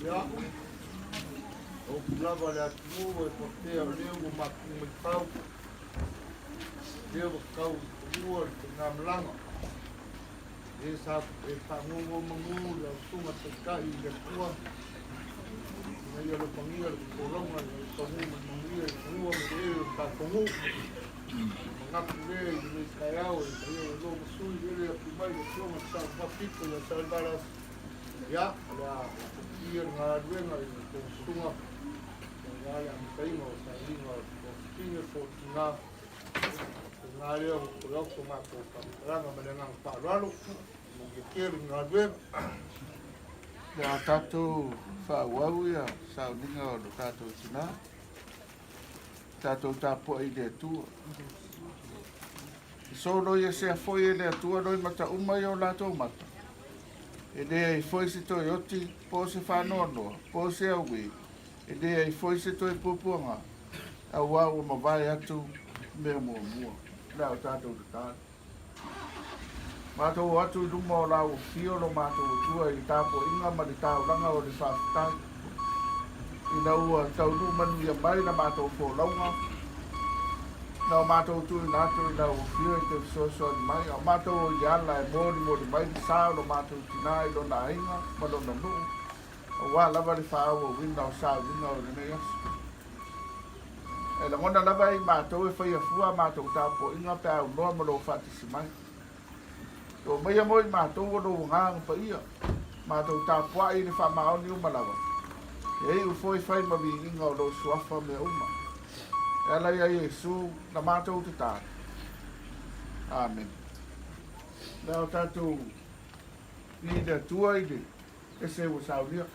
Ia, o upu lava a le atunuu e faapea o lea ua matou matau, lea ua tau i fanua le faigamalaga. E sa e faanonomanu i lau Susuga Taitai i le Atua, ina ia alofagia le folauga ina ia taunuu ma le manuia i fanua ma eleele o le tatou nuu. Manatu lea i lenei taeao e paia o lo ma sui le afio mai le afioga i le Sao Faapito ia Salevalasi. Ia, o le a lafo le galuega i le tou susuga aua le amataina o sailiga o tofafine po o tina. Lena lea ua toe oso matou faamatalaga ma le agaga faaaloalo. Manuia tele le galuega. Le a tatou faaauau ia sauniga o le tatou tina. Tatou tapuai i le Atua. Solo ia sea foi e le Atua loi mata uma i o latou mata. E leai foi se toe oti, po o se faanoanoa, po o se auē, e leai foi se toe puapuaga, auā ua mavae atu mea muamua. Le a o tatou tatalo. Matou o atu i luma o lau afio lo matou Atua i le tapuaiga ma le taulaga o le faafetai. Ina ua taunuu manuia mai la matou folauga, na o matou tuuina atu i lau afio i te fesoasoani mai, a o matou o i le ala e molimoli mai le sa o lo matou tina i lona aiga ma lona nuu, auā lava le faaauauina o sauniga o lenei aso. E lagona lava e i matou e faia fua a matou tapuaiga pe a aunoa ma lou faatasi mai. To maia mo i matou o lou agaga paia, matou tapuai i le faamaoni uma lava. E iu foi fai ma viiga o lou suafa mea uma. E ala ia Iesu na matou tatalo. Amen. Le a o tatou i le Atua i le ese ua saunia.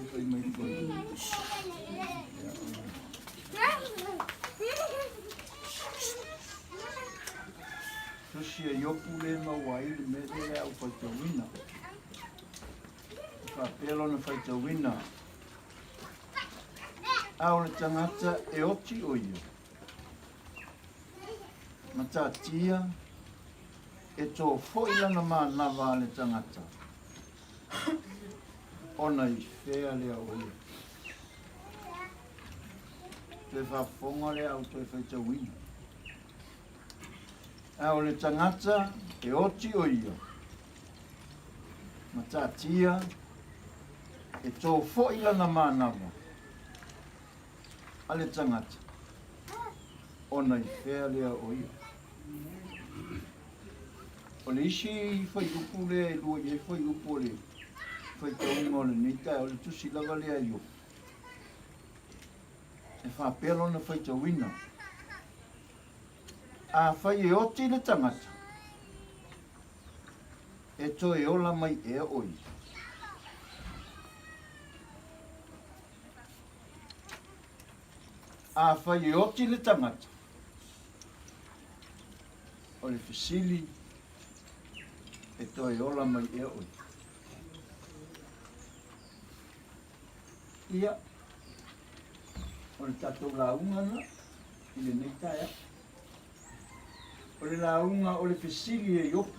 e fai mai foi. Tusi e Iopu le maua ai le mea lea au faitauina. E faapea lona faitauina. A o le tagata e oti o ia. Matatia e tō foi lana manava a le tagata. Ona i fea lea o ia. Toe faafofoga lea au toe faitauina. A o le tagata e oti o ia, matatia e tō foi lana manava a le tagata, ona i fea lea o ia. O le isi fuaiupu lea e lua i ai fuaiupu o le faitauga o lenei taeao, o le tusi lava lea a Iopu. E faapea lona faitauina, Afai e oti le tagata, e toe ola mai ea o ia? Afai e oti le tagata, o le fesili, e toe ola mai ea o ia? Ia, o le tatou lauga lena i lenei taeao. O le lauga o le fesili e Iopu.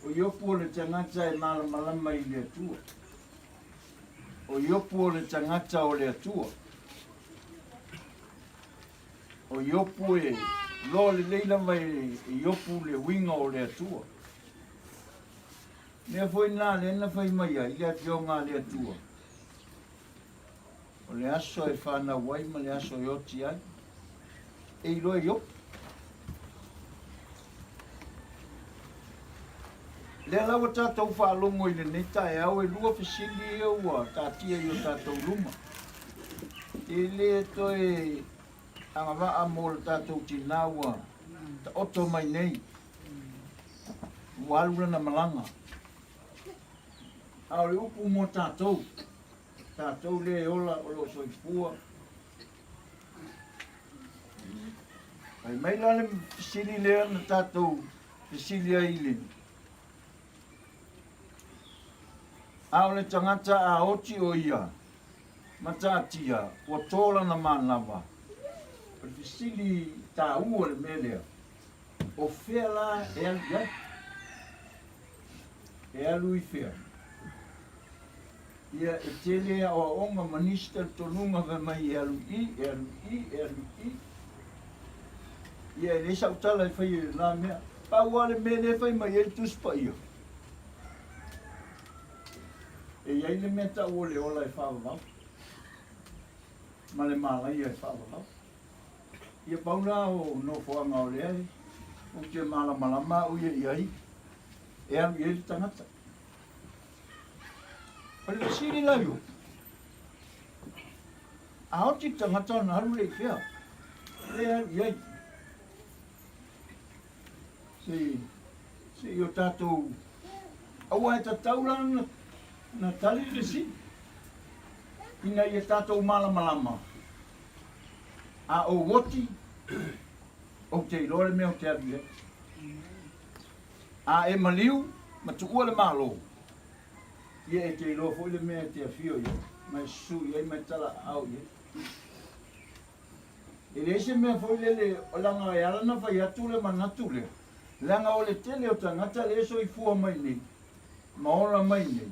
O Iopu o le tagata e malamalama i le Atua. O Iopu o le tagata o le Atua. O Iopu e loa lelei lava e Iopu le uiga o le Atua. Mea foi lena lea na fai mai ai le Afioga a le Atua, o le aso e fanau ai ma le aso e oti ai, e iloa e Iopu. Lea la ua tatou faalogo i lenei taeao e lua fesili ia ua taatia i o tatou luma. E le toe agavaa mo le tatou tinā ua taoto mai nei. Ua alu lana malaga. A o le upu mo tatou, tatou lea e ola o lo o soifua. Fai mai la le fesili lea na tatou fesili ai i le A o le tagata a oti o ia, mataatia, ua tō lana manava. O le fesili taua le mea lea. O fea la e alu i ai? E alu i fea? Ia, e tele aoaoga ma nisi talitonuga fai mai e alu i i, e alu i i, e alu i i. Ia, e leai sau tala e faia i lena mea. Pau lava le mea lea e fai mai ai le Tusi Paia, e i ai le mea tau o le ola e faavavau ma le malaia e faavavau. Ia pau la o nofoaga o lea ou te malamalama au ia i ai, e alu i ai le tagata. O le fesili la iu, a oti le tagata ona alu lea i fea? Lea alu i ai. Se, se i o tatou, aua e tatau la na, na tali le fesili, ina ia tatou malamalama. A ou oti, ou te iloa le mea ou te alu i ai. A e maliu ma tuua le Malo, ia e te iloa foi le mea e te afio i ai, ma e susu i ai ma e talaaao i ai. E leai se mea foi lele, leaga e ala ona fai atu le manatu lea, leaga o le tele o tagata lea e soifua mai nei, ma ola mai nei,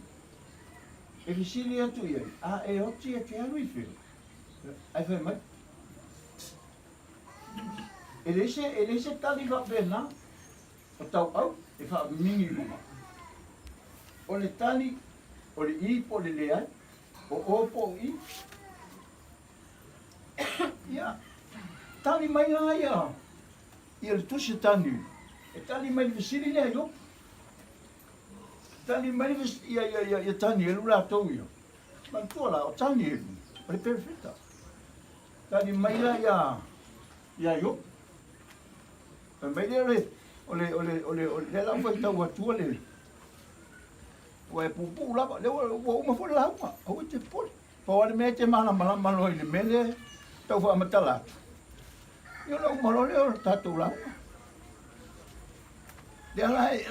e fesili atu i ai, a e oti e te alu i fea? Ae fai mai, E leai se, e leai se tali faapena o tauau e faamimigi i luga. O le tali, o le i po o le leai, o o po o i. Ia, tali mai la ia, ia le tusi a Taniu, e tali mai le fesili lea Iopu. Tali mai le, ia, ia, ia, ia Tanielu latou ia. Manatua la, o Tanielu, o le perofeta. Tali mai la ia, ia Iopu. Fai mai lea o le, o le, o le, o le, o le, lea la ua faitau atua le, Ua e puupuu lava, lea ua uma foi le lauga, aua e te popole. Pau lava le mea e te malamalama loa i le mea lea e tau faamatala atu, ia ona uma loa lea o le tatou lauga. Lea la e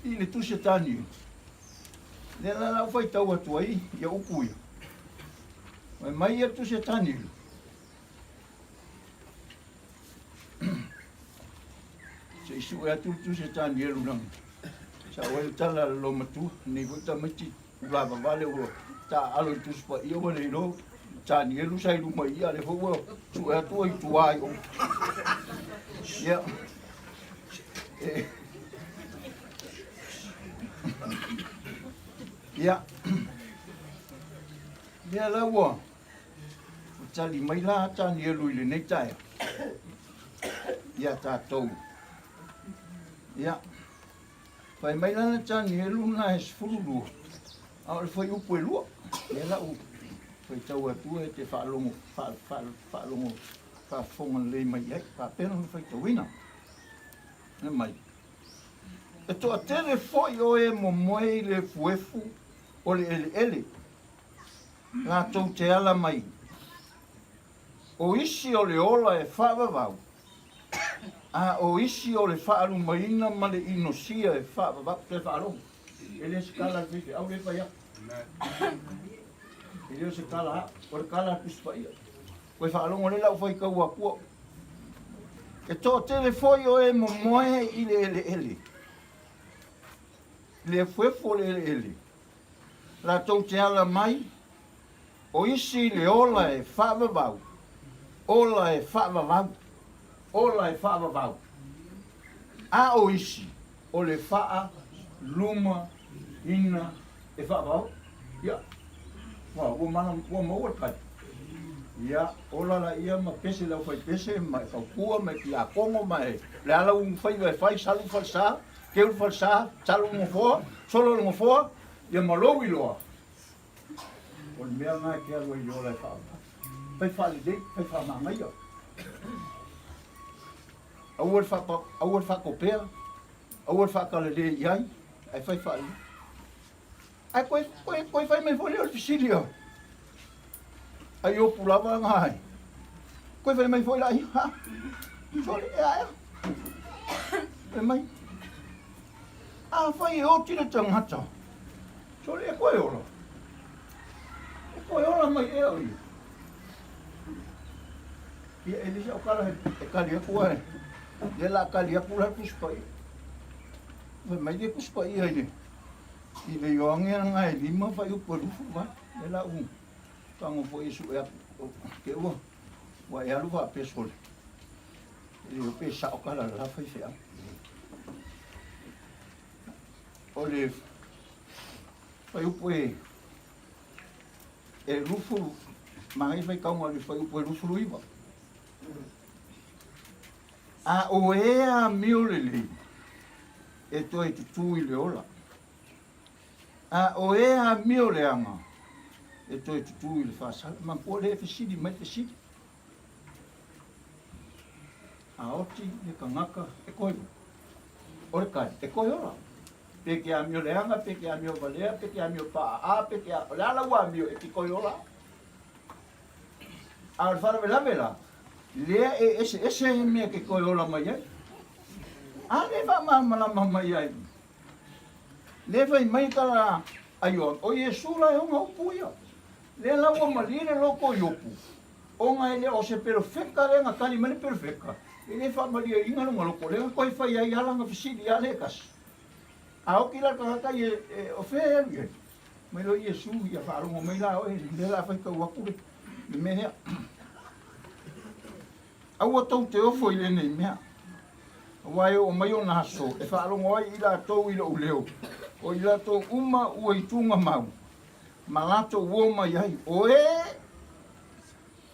i le tusi a Taniu, lea la lau faitau atu ai ia upu ia. Fai mai ia le tusi a Taniu, Se i sue atu le tusi a Tanielu lana. Sa o ai le tala a le loomatua, nei foi tamaiti ulavavale ua taaalo i Tusi Paia ua le iloa Tanielu sa i luma i i, a o lea foi ua sue atu ua i tua i o. Ia. E. Ia. Lea la ua Ua tali mai la a Tanielu i lenei taeao iā tatou. Ia, fai mai lana Tanielu na e 12, a o le fuaiupu e lua. Lea la u faitau atu e te faalogo, faalogo, faafofoga lelei mai i ai. Faapea ona faitauina. Fai mai, E toatele foi o e momoe i le efuefu o le eleele, latou te ala mai, o isi o le ola e faavavau, a o isi o le faalumaina ma le inosia e faavavau. Toe faalogo, e le o se tala a le faifeau lea e fai atu. E le o se tala a, o le tala a le Tusi Paia. Koe faalogo lea lau faitau atu au. E toatele foi o e momoe i le eleele, le efuefu o le eleele, latou te ala mai, o isi i le ola e faavavau, ola e faavavau, ola e faavavau, a o isi o le faa luma ina e faavavau. Ia, ua, ua, mana, ua maua le tali. Ia, ola laia ma pese le aufaipese ma e fautua ma e tiakono ma e, le ala u faiva e fai, salu falesa, Keu le falesa, talo le nofoa, solo le nofoa, ia ma lou iloa, o le mea lena e te alu ai i le ola e faaoga. Fai faalelei, fai faamanaia. Aua le faapa, aua le faatopea, aua le faatalale i ai, ae fai faalelei. Ae koe, koe, koe fai mai foi lea o le fesili a, a Iopu lava na ai. Koe fai mai foi la ia, ha, sole, e aea. Fai mai, a fai e oti le tagata, sole, e koe ola. E koe ola mai ea o ia. Ia, e le sa o kala e kali aku ai. Ia la kali aku la kuspa ia. Fai mai le kuspa ia i le I le Ioane ana e lima fuaiupu e 28, lea la u tago foi e sue atu ke ua ua e alu faapea sole, e le iloa pe sao tala a le la faifeau. O le fuaiupu e e lufulu, manaia faitauga o le fuaiupu e 29. A o e amio lelei, e toe tutū i le ola. A o e amio leaga, e toe tutū i le faasala. Manatua lea e fesili mai fesili. A oti le tagata e koe, o le kai, e koe ola. Pe ke amio leaga, pe ke amio valea, pe ke amio paa, pe ke a, o le a lau amio e te koe ola. A o le faalavelave la, lea e eseese ai mea ke koe ola mai ai. A le faamalamalama mai ai. Le fai mai tala a Ioane, o Iesu la e ona upu ia. Lea la ua malie le loko i Iopu, ona e le o se perofeta lea na tali mai le perofeta, e le faamalieina lona loko, lea na toe fai ai lava lana fesili a lea e tasi. A oti la le tagata ia, e, o fea e alu i ai? Mai loa Iesu, ia faalogo mai la oe, lea la faitau atu le, le mea lea. Aua tou te ofo i lenei mea, aua e oo mai ona aso e faalogo ai i latou i lou leo, o i latou uma ua i tugamau, ma latou uo mai ai, o e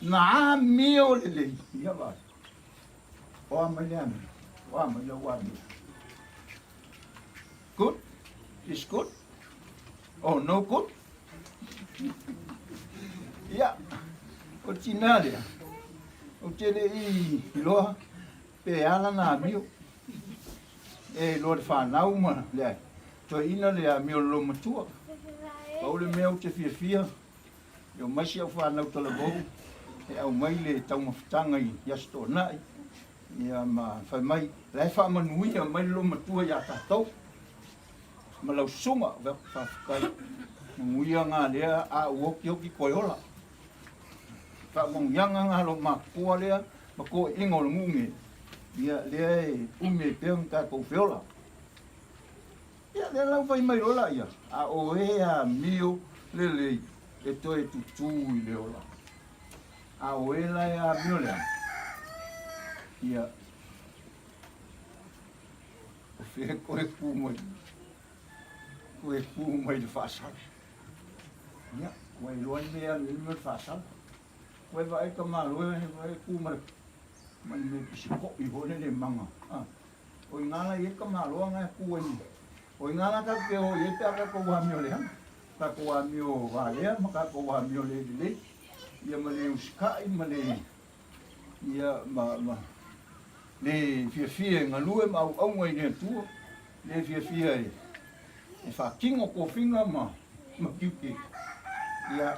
na amio lelei. Ia vaai, o a mai le amio? O a mai lau amio? Good? Is good? Oh, no good? Ia, o le tinā lea, ou te le i iloa pe a lana amio. E iloa le whanau ma leai. Toeaina le amio o le loomatua. Pau le mea ou te fiafia, e omai si au fanau talavou e aumai le taumafataga i Aso Toonai, ia ma fai mai, la e faamanuia mai le loomatua ia tatou ma lau susuga. Faafetai. Manuia ngā lea a u okioki koe ola. Faamanuiaga ngā lo matutua lea ma toeaiina o le nuu nei, ia lea e umi ai pea ona tatou feola. Ia lea la ua fai mai loa laia, a o e amio lelei e toe tutū i le ola. A o e la e amio leaga, ia, o fea koe kū mai, koe kū mai i le faasala. Ia, ua iloa le mea e alu ai le mea o le faasala. Ua e vaai ka malo e kū ma le mea pisikoʻi foi lele e maga. O i ina la i ai ka malo na e kū ai. O i ina la tatou te o i ai pe a tatou amio leaga. Tatou amio valea ma tatou amio le lelei. Ia ma le usikai ma le, ia ma, ma le fiafia e galue ma auauna i le Atua. Le fiafia e, e faatino tofiga ma, ma tiute. Ia,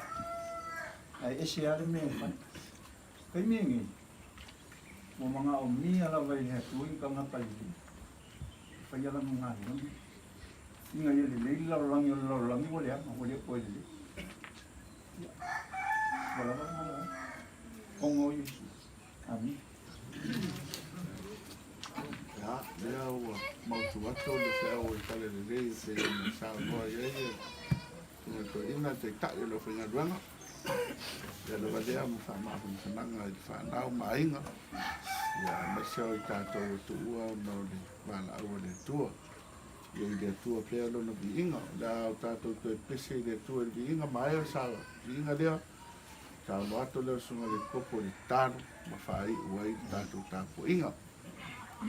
ae ese lava le mea e fai. Taimi lenei, ua manaomia lava e le Atua ni tagata lelei e faia lana galuega, ina ia lelei le lalolagi, o le lalolagi ua leaga, ua le toe lelei. Ia, ua lava lena lau ona o Iesu. Amina. Ia, lea ua mautu atu le feau o le Tala Lelei e pei ona saunoa i ai le Susuga Toeaina, Taitai o le aufaigaluega. Ia lava lea ma faamafanafanaga i le fanau ma aiga, ia aemaise o i tatou ua tuua ona o le valaau a le Atua. Ia i le Atua pea lona viiga. O le a o tatou toe pese i le Atua i le viiga, maea le sa viiga lea, saunoa atu lea o le Susuga i le Epikopo i le tatalo ma faaiu ai le tatou tapuaiga. E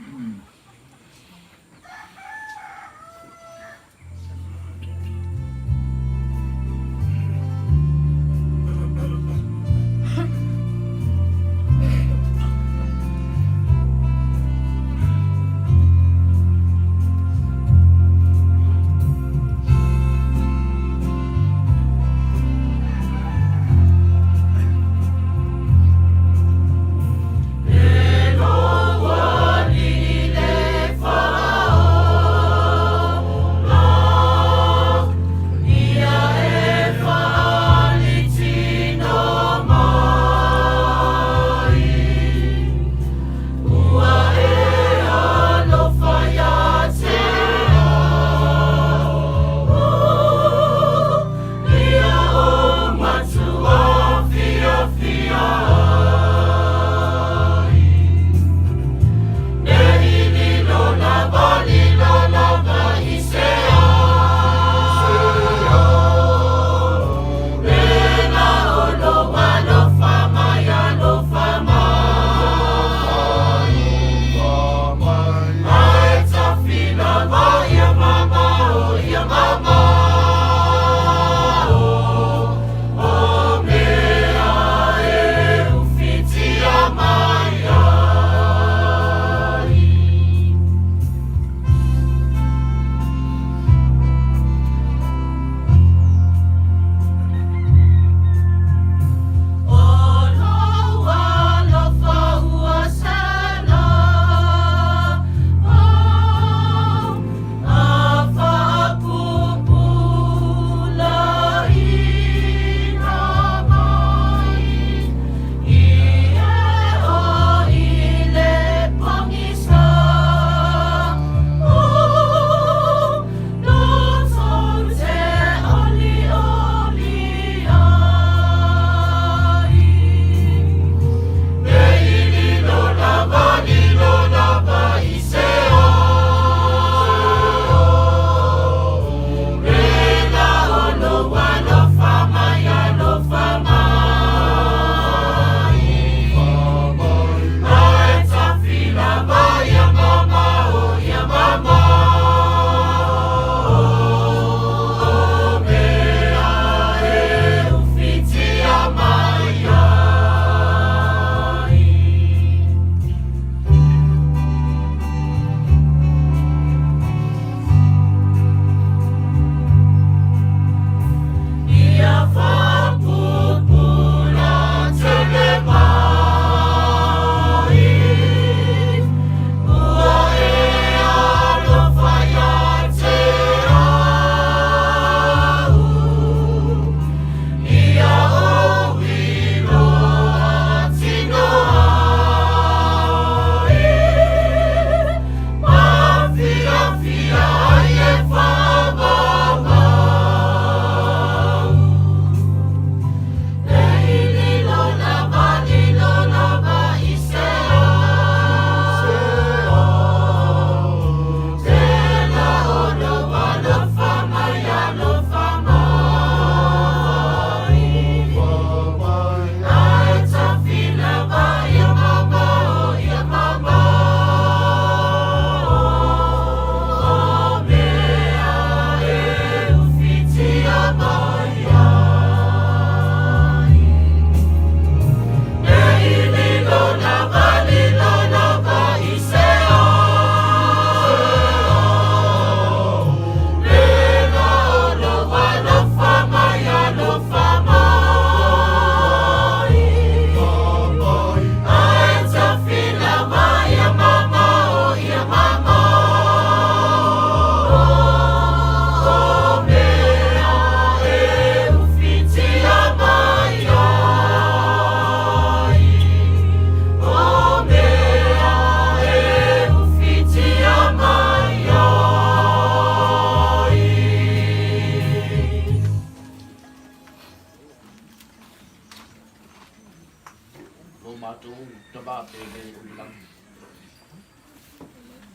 matou Tama pele o i lagi.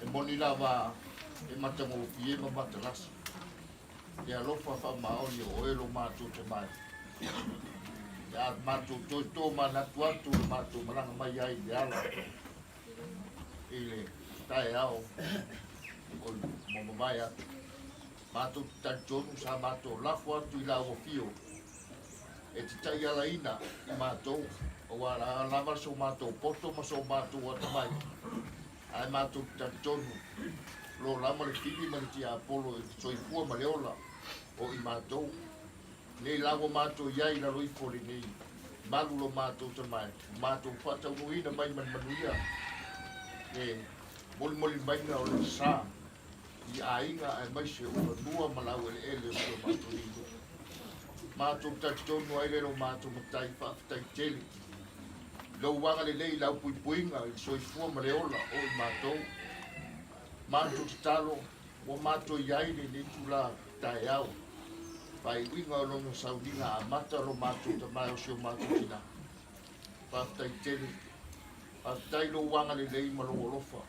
E moni lava e matagofie ma matalasi le alofa faamaoni o oe lo matou Tama e. Ia matou toe tomanatu atu le matou malaga mai ai i le ala i le taeao o ua mavae atu. Matou te talitonu sa matou lafo atu i lau afio e te taialaina i matou, aua a lava so matou poto ma so matou atamai, ae matou te talitonu lo lama le fili ma le tiapolo i le soifua ma le ola o i matou. Nei la ua matou i ai i lalo ifo o lenei malu lo matou tamae, ua matou faataunuuina mai ma le manuia le molimoli maiga o le sa i aiga aemaise o fanua ma laueleele o si o matou nuu. Matou talitonu ai le lo matou matai faafetai tele i lou agalelei i lau puipuiga i le soifua ma le ola o i matou. Matou tatalo ua matou i ai lenei itula taeao faaiuiga o lona sauniga amata o lo matou tamae o si o matou tina. Faafetai tele. Faafetai lou agalelei ma lou alofa.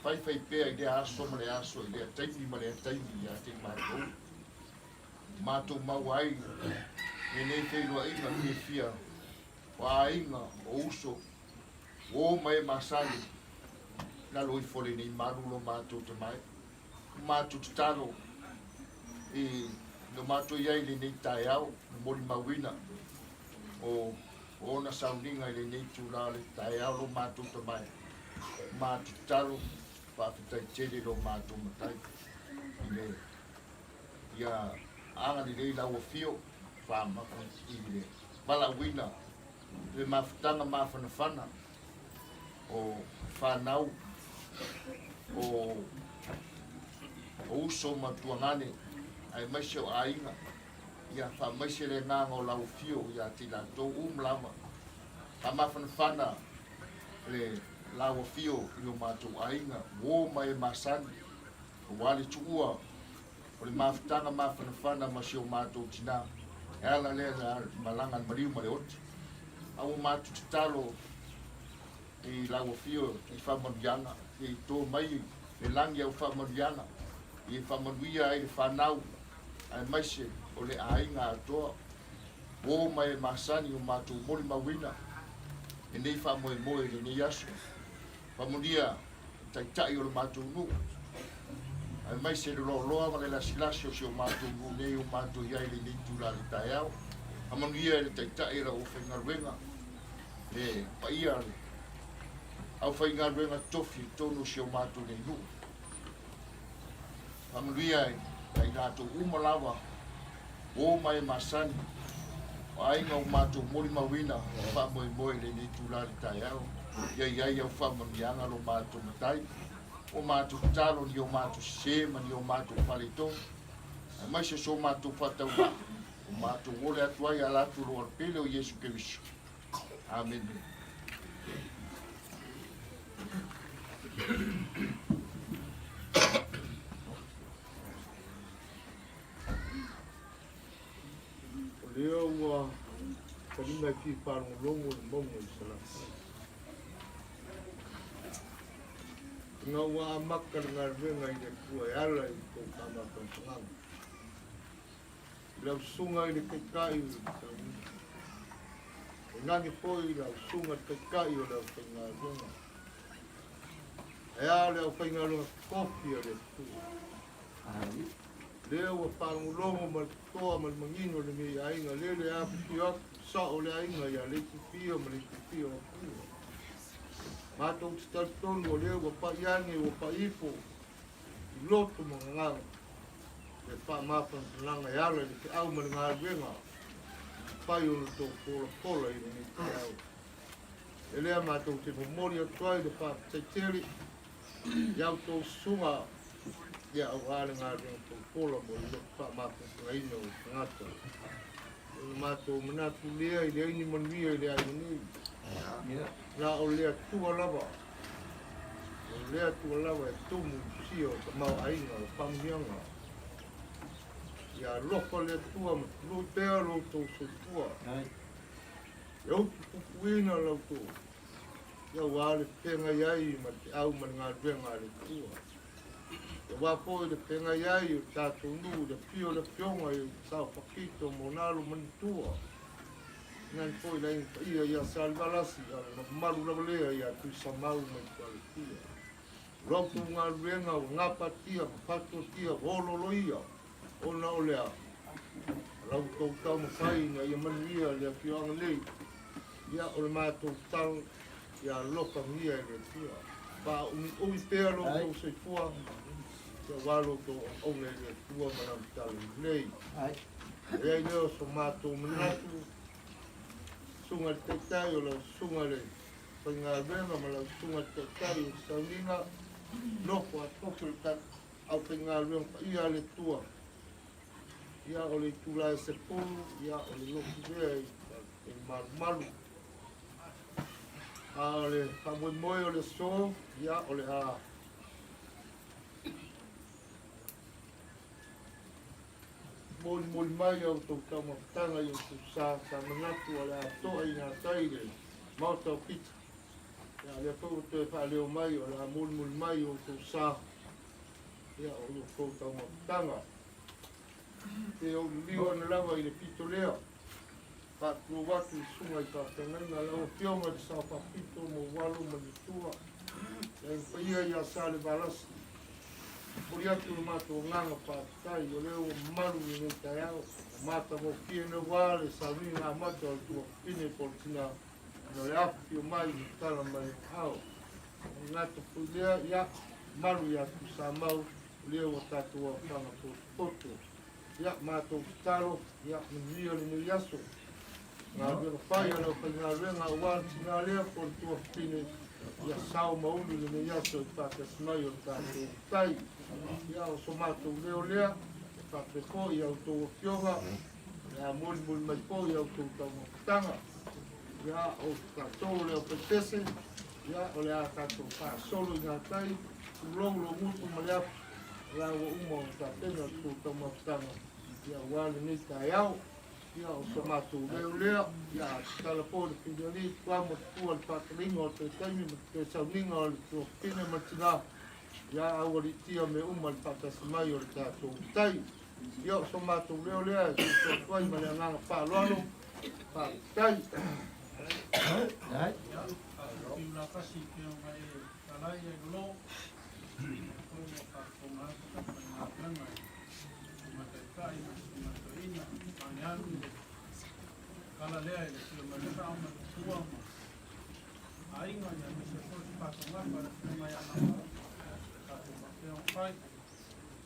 Faifai pea i lea aso ma lea aso, i lea taimi ma lea taimi ia te i matou. Matou maua ai lenei feiloaiga fiafia o aiga, o uso, uo ma e masani, lalo ifo o lenei malu lo matou tamae. Matou tatalo i lo matou i ai i lenei taeao, na molimauina o ona sauniga i lenei itula o le taeao lo matou tamae. Matou tatalo, faafetai tele lo matou matai i le ia agalelei lau afio i le valaauina le mafutaga mafanafana o fanau o uso ma tuagane aemaise o aiga ia faamaise le agaga o lau afio ia te i latou uma lava. Faamafanafana le lau afio i lo matou aiga, uo ma e masani, aua le tuua o le mafutaga mafanafana ma si o matou tina, e ala lea na malaga le maliu ma le oti. A ua matou tatalo i lau afio i faamanuiaga, i to mai le lagi au faamanuiaga, i faamanuia ai le fanau, aemaise o le aiga atoa. Uo ma e masani o matou molimauina lenei faamoemoe i lenei aso. Faamanuia taitai o le matou nuu, aemaise le loaloa ma le lasilasi o si o matou nuu nei o matou i ai i lenei itula i le taeao. Faamanuia i le taitai o le aufaigaluega, le paia le aufaigaluega tofi i totonu o si o matou nei nuu. Faamanuia ia i latou uma lava ua o mai e masani, o aiga ua matou molimauina le faamoemoe i lenei itula i le taeao, ia i ai au faamanuiaga lo matou Matai, ua matou tatalo ni o matou sese ma ni o matou faaletonu, aemaise so matou faatauvaa, ua matou ole atu ai ala atu i lou Alo pele o Iesu Keriso. Amene. O lea ua talima e fia faalogologo le mauga i Salafai. Ina ua amata le galuega i le Atua e ala i tou faamafanafanaga. I lau susuga i le Taitai o le Tauniga. E nani foi i lau susuga i le Taitai o le aufaigaluega. Ae a le aufaigaluega tofi a le Atua. Lea ua faalogologo ma le totoa ma le manino lenei aiga, lele e afifio atu sao le aiga ia Leitufia ma Leitufia o Atua. Matou te talitonu o lea ua pai ane ua pai ifo i loto ma gagana le faamafanafanaga e ala i le feau ma le galuega fai o le tou polapola i lenei taeao. E lea matou te momoli atu ai le faafetai tele i a outou susuga ia aua le galuega polapola mo le loto faamafanafanaina o tagata. O le matou manatu lea i leai ni manuia i le aiga nei. Na o le Atua lava, o le Atua lava e tumu i sia o tamaoaiga o faamanuiaga. Ia alofa le Atua ma tului pea lo outou soifua. Ia utupupuina la outou. Ia aua le feagai ai ma le feau ma le galuega a le Atua. Ia aua foi le feagai ai o le tatou nuu i le afio o le Afioga i Sao Faapito ma ona alo ma ni tua. Tainane foi le Aiga Paia ia Salevalasi, a o le mamalu lava lea ia Tuisamau ma Itualetia. O la outou galuega ua gapatia ma fatuatia ua ololoia, ona o le a? O la outou taumafai ina ia manuia le afioaga nei. Ia, o le matou tatalo, ia alofagia e le Atua. Faaumiumi pea lo outou soifua, ia aua lo outou auauna i le Atua ma Lana talalelei. E i ai lea o so matou manatu, susuga i le Taitai, o lau susuga i le Faigaluega ma lau susuga i le Taitai o le Sauniga, nofo a tofi o le aufaigaluega paia a le Atua. Ia, o le itula e 10, ia, o le lotu lea i le malumalu. A o le faamoemoe o le aso, ia, o le a molimoli mai a outou taumafataga i outou sa, sa manatu o le a to'a i gatai le Maota o Pita. Ia, o lea foi ua toe faaleo mai o le a molimoli mai i outou sa, ia, o outou taumafataga. Pe ou liliu ana lava i le pito lea, faatulou atu i susuga i faafeagaiga lau Afioga i le Sao Faapito ma ou alo ma le tua, le Aiga Paia ia Salevalasi. Momoli atu le matou agaga faafetai o lea ua mamalu i lenei taeao, ua matagofie naua le sauniga amata o le tuafafine po o le tina ona o le afifio mai ma tala mai o ao. E le gata foi lea, ia, mamalu ia Tuisamau, o lea ua tatou aofaga potopoto. Ia, matou tatalo, ia, manuia lenei aso. Galuega fai a le aufaigaluega aua le tina lea po o le tuafafine, ia sao ma ulu lenei aso i le faatasi mai o le tatou tai. Ia, o so matou leo lea, e faapea foi i a outou afioga, o le a molimoli mai foi i a outou taumafataga. Ia, o tatou o le aufaipese, ia, o le a tatou faasolo i gatai, tulou lou gutu ma le afi, o la ua uma ona tapena le tou taumafataga, ia aua lenei taeao. Ia, o so matou leo lea, ia, a tatala foi le filialii, tua ma tua le faataliga o le toe taimi ma le toe sauniga o le tuafafine ma le tina, ia aualiitia mea uma i le faatasi mai o le tatou tai. Ia, o so matou leo lea e soifua atu ai ma le agaga faaaloalo. Faafetai.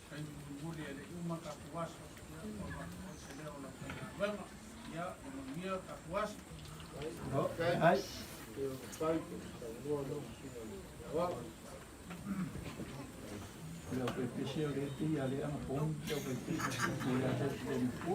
Taimi mulimuli e le i uma tatou aso, ia, ua avatu foi se leo o lau faigaluega. Ia, ia manuia tatou aso. Ai. Leo pe pese o le te ia le anga pong leo pe pese o le ata le mo.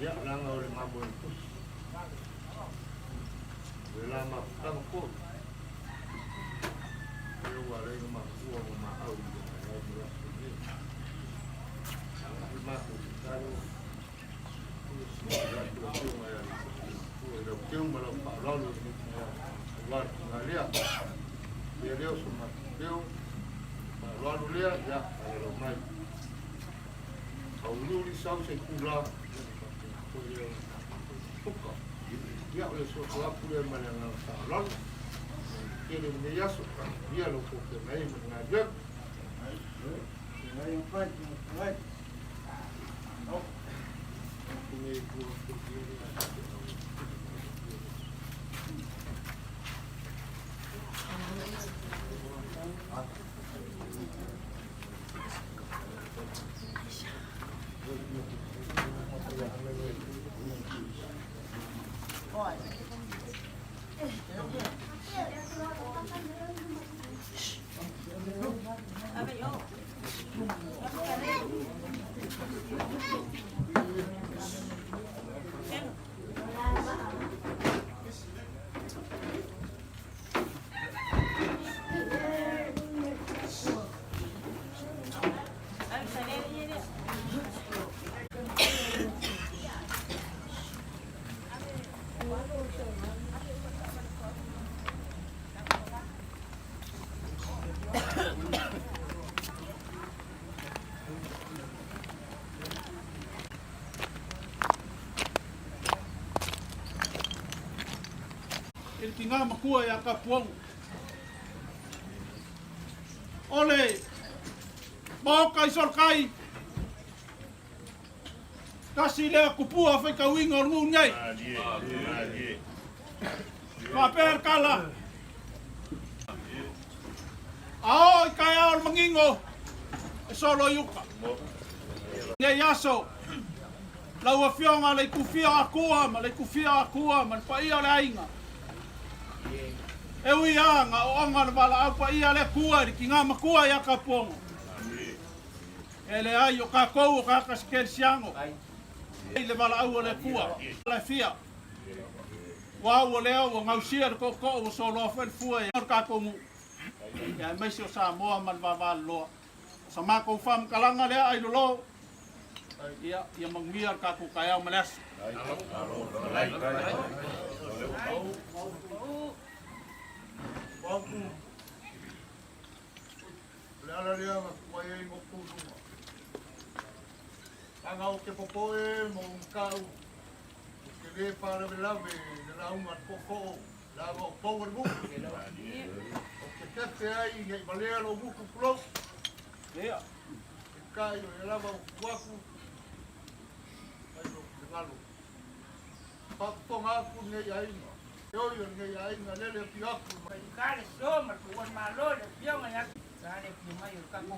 Ia, leaga o le mamoe pusi. Le la mafutaga foi. Ia ua alai na mafua ma maau i le taeao ma le aso nei. O le matou tatalo, ia atu le Afioga ia Matua i lau teu ma lau faaaloalo i lenei taeao aua le tiga lea. Ia lea o so matou leo, faaaloalo lea, ia faalalao mai. Auliuli sau se itula, ia ona faapena foi lea ona tatou puka. Ia o le soso atu lea ma le agaga faaaloalo. Tele lenei aso, ia lo outou feagai ai ma le galuega. I le tina matua ia Tapuaga. O le Maota i Solokai, tasi lea tupua faitauina o le nuu nei. Faapea le tala, a oo i taeao o le manino, e solo i uta. Nei aso, lau Afioga le Itufia o Atua ma le Itufia o Atua ma le paia o le aiga. E ui lava na oona le valaau paia a le Atua i le tina matua ia Kapuono. E leai, o tatou o tagata se kerisiano i le valaau a le Atua. Le fia. Ua au lea ua gausia le tootoo ua soloa foi le fua i le tatou nuu. Ia aemaise o Samoa ma le vaavaaloloa. O sa matou faamatalaga lea ailolo, ia, ia manuia le tatou taeao ma le aso. O le ala lea na tuai ai lou tu i luga. Leaga ou te popoe ma ou matau, ou te le faalavelave i le lauga a le tootoo, leaga o pou o le nuu. Ou te fefe ai ne i valea lou gutu tulou. Peitai o lea lava ua tu atu, fai lou finagalo. Faafofoga atu lenei aiga, e oi o lenei aiga lele afio atu. Faigata le so ma le tuuan malo i le afioga ia Sa le afio mai o le tatou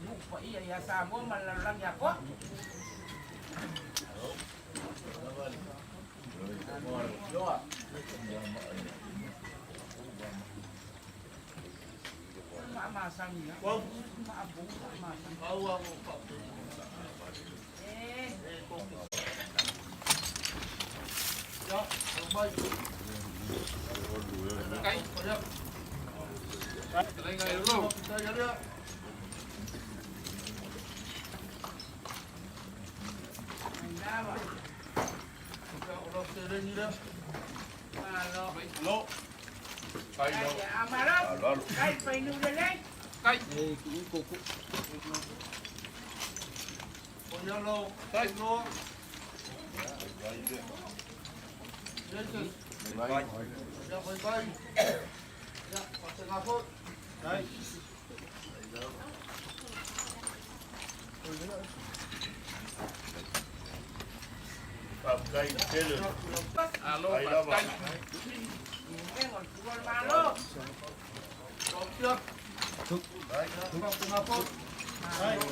nuu paia ia Samoa ma le lalolagi atoa. Maamasani maabu maamasani. Eh. Malo. Malo. Kai painu lelei. Kai. Malo.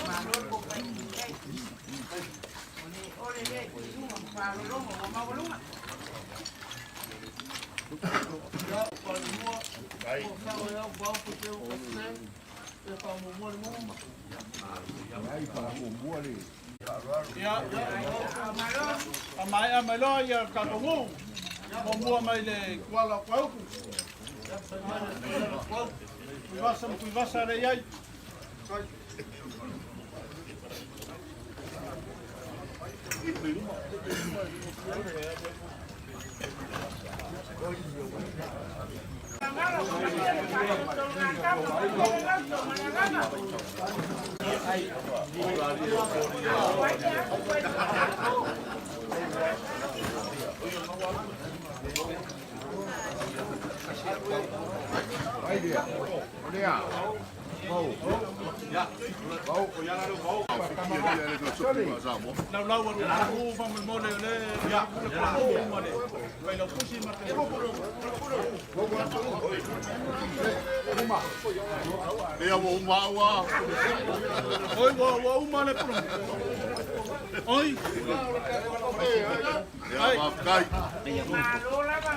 Malo ko painu lelei. Ole le lunga malolongo mo mawalunga. Ia, faamaea mai loa ia le tatou nuu, muamua mai le Kuala o Kuaupu. Tuivasa ma Tuivasa lea i ai. Laulau atu i le faamolemole o le pule ma le failautusi ma le Oi, ua uma le pule. Oi. Ai. Malo lava.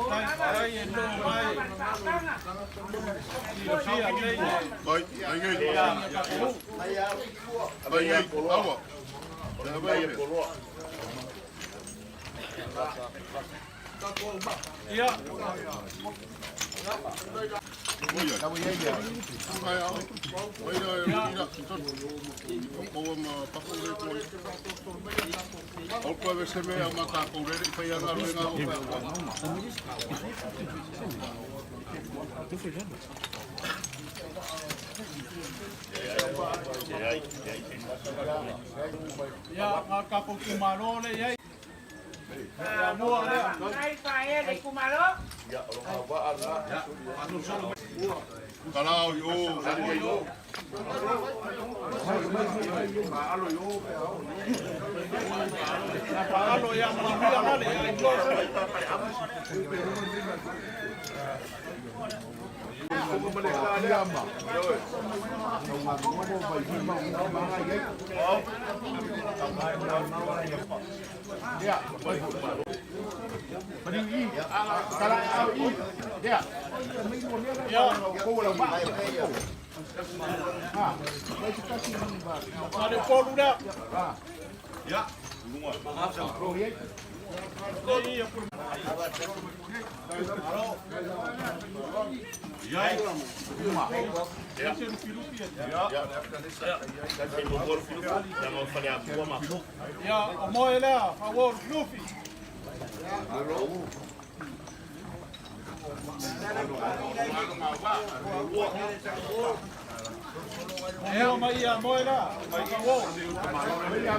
Faafetai e to mai silafia nei le tatou nuu. Ia. Ia, na o le tatou itumalo lea e i ai. Ia, mua lea. Faafetai faaea le itumalo. Na faalo ia manuia gale ia i Na le polu lea. Le ia pulu. Ia, o moe lea, faaauau Lufilufi. Ea mai ia moe lea, faaauau. Ia, lea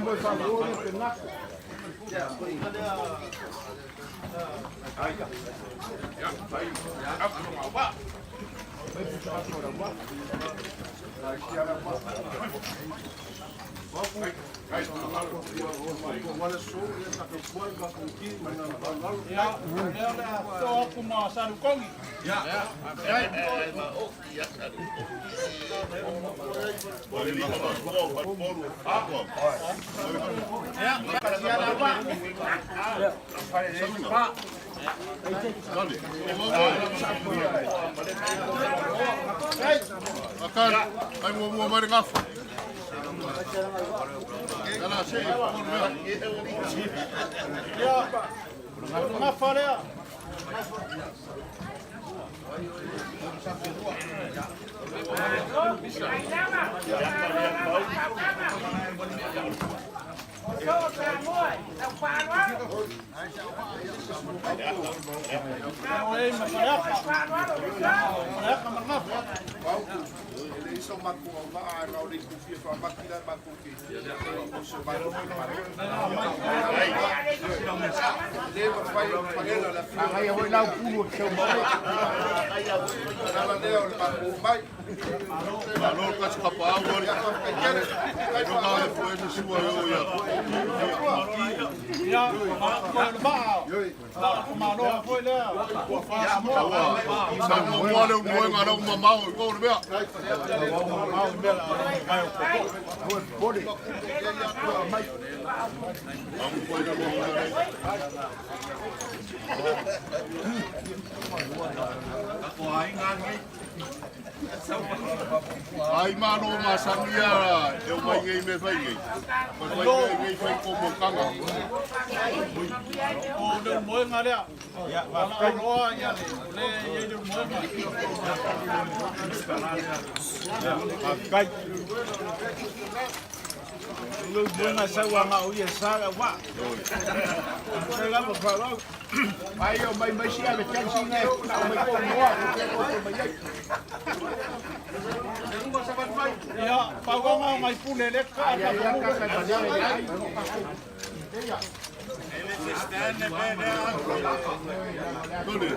o le a to atu ma Salukogi. Akan, ai mua mai le gafa. Ala se, Ia, o le gafa lea. Ainaga, malo lava fautaga. O soo Samoa, lau faaaloalo. O e ma Faleata. Faaaloalo le sao. Faleata ma le gafa. E le iso matou auvaa na o le ikufia faamaki la matou te o se matou malo. Le mafai ona palela le afioga. Ala lea o le matou mai. Malo le kasi kapaau ali. Ia faafetai tele. Faafetai Longa faaloalo. le fuese sua yo ia. Ia, o le maa. La o malo foi lea. Ua faasamoa. Ua, sa mua le umoenga lau mamao i kou le mea. Ai malo masani ia e o mai ngei me fai ngei. Fai ngei ngei fai ko mo kanga. O le moenga lea. Ia, faafetai loa ia le le ia le moenga. Faafetai. Lou moega sau aga o ia sa lau vaa. Faafetai lava faaaloalo. Ia, pauanga o ngai pule le ka ka ka. Tole.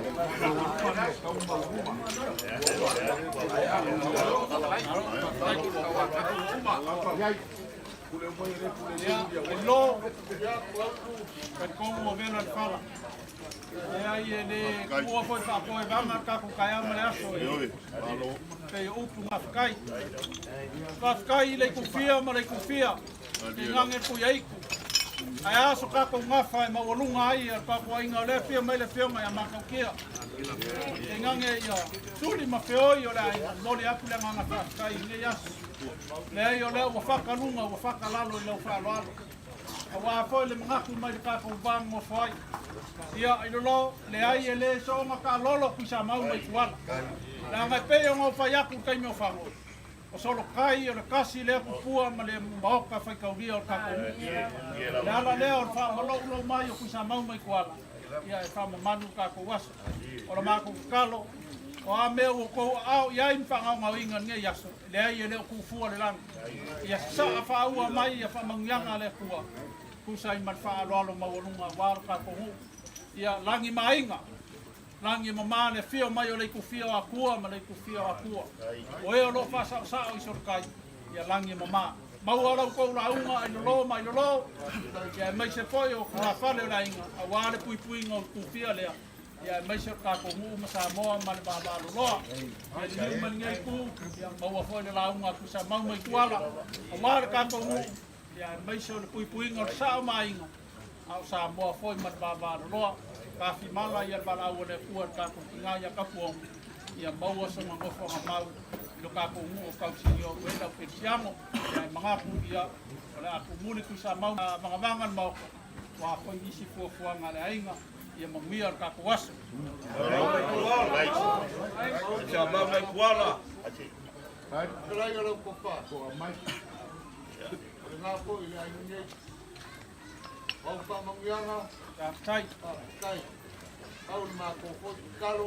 Ia, e lo ka kongu o vela le fala. E ai e le kua foi faapoe vanga ka ku kai ma le aso e. Oi, malo. Pei o upu ngawhakai. Ngawhakai i le kufia ma le kufia. I ngange ku iaiku. Ai aso kako ngawha e maualunga ai a kako ainga o le fia mai le fia mai a makaukia. E ngange ia suli ma feoi o le ainga. Moli aku le nganga whawhakai i nei aso. Le ai o lea ua whakalunga, ua whakalalo i lau whaaloalo. A wā foi le mangaku mai le kako vang mo fai. Ia, i lolo, le ai e le soonga ka lolo kui sa mau mai kuala. La ngai pe o ngau whai aku kai meo whango. O solo kai o le kasi lea kupua ma le maoka whai kauria o le kako nuu. Le ala lea o le wha malo ulo mai o kui sa mau mai kuala. Ia e wha mamanu kako waso. O la mako kalo. O a mea ua outou aao i ai ma faagaogaoina i lenei aso, e leai e le o tuufua le lagi. Ia sasaa faaua mai ia faamanuiaga a le Atua, tusa ai ma le faaaloalo maualuga aua lo tatou nuu. Ia lagi ma aiga, lagi e mama le afio mai o le Itufia o Atua ma le Itufia o Atua, o e o lo o faasaosao i solotai, ia lagi e mama. Maua la outou lauga ailolo ma ailolo, ia aemaise foi o tugafale o le aiga, aua le puipuiga o le Itufia lea, ia aemaise o le tatou nuu ma Samoa ma le vavaaloloa. Ia liliu mai lenei itu, ia maua foi le lauga a Tuisamau ma Ituala, aua le tatou nuu, ia aemaise o le puipuiga o le sao ma aiga, a o Samoa foi ma le vavaaloloa. Tafimala ia le valaau a le Atua i le tatou tina ia Tapuoga, ia maua sona nofoaga mau i lo tatou nuu o Tausinio e lau Kerisiano. Ia e manatu ia o le a tumuli Tuisamau ma vagavaga le Maota, aua foi nisi fuafuaga a le aiga. Ia manuia le tatou aso. Fetalai o lau tofa, o lena foi i le aiga nei. O au faamanuiaga, Faafetai. faafetai. Pau le matou foi tatalo,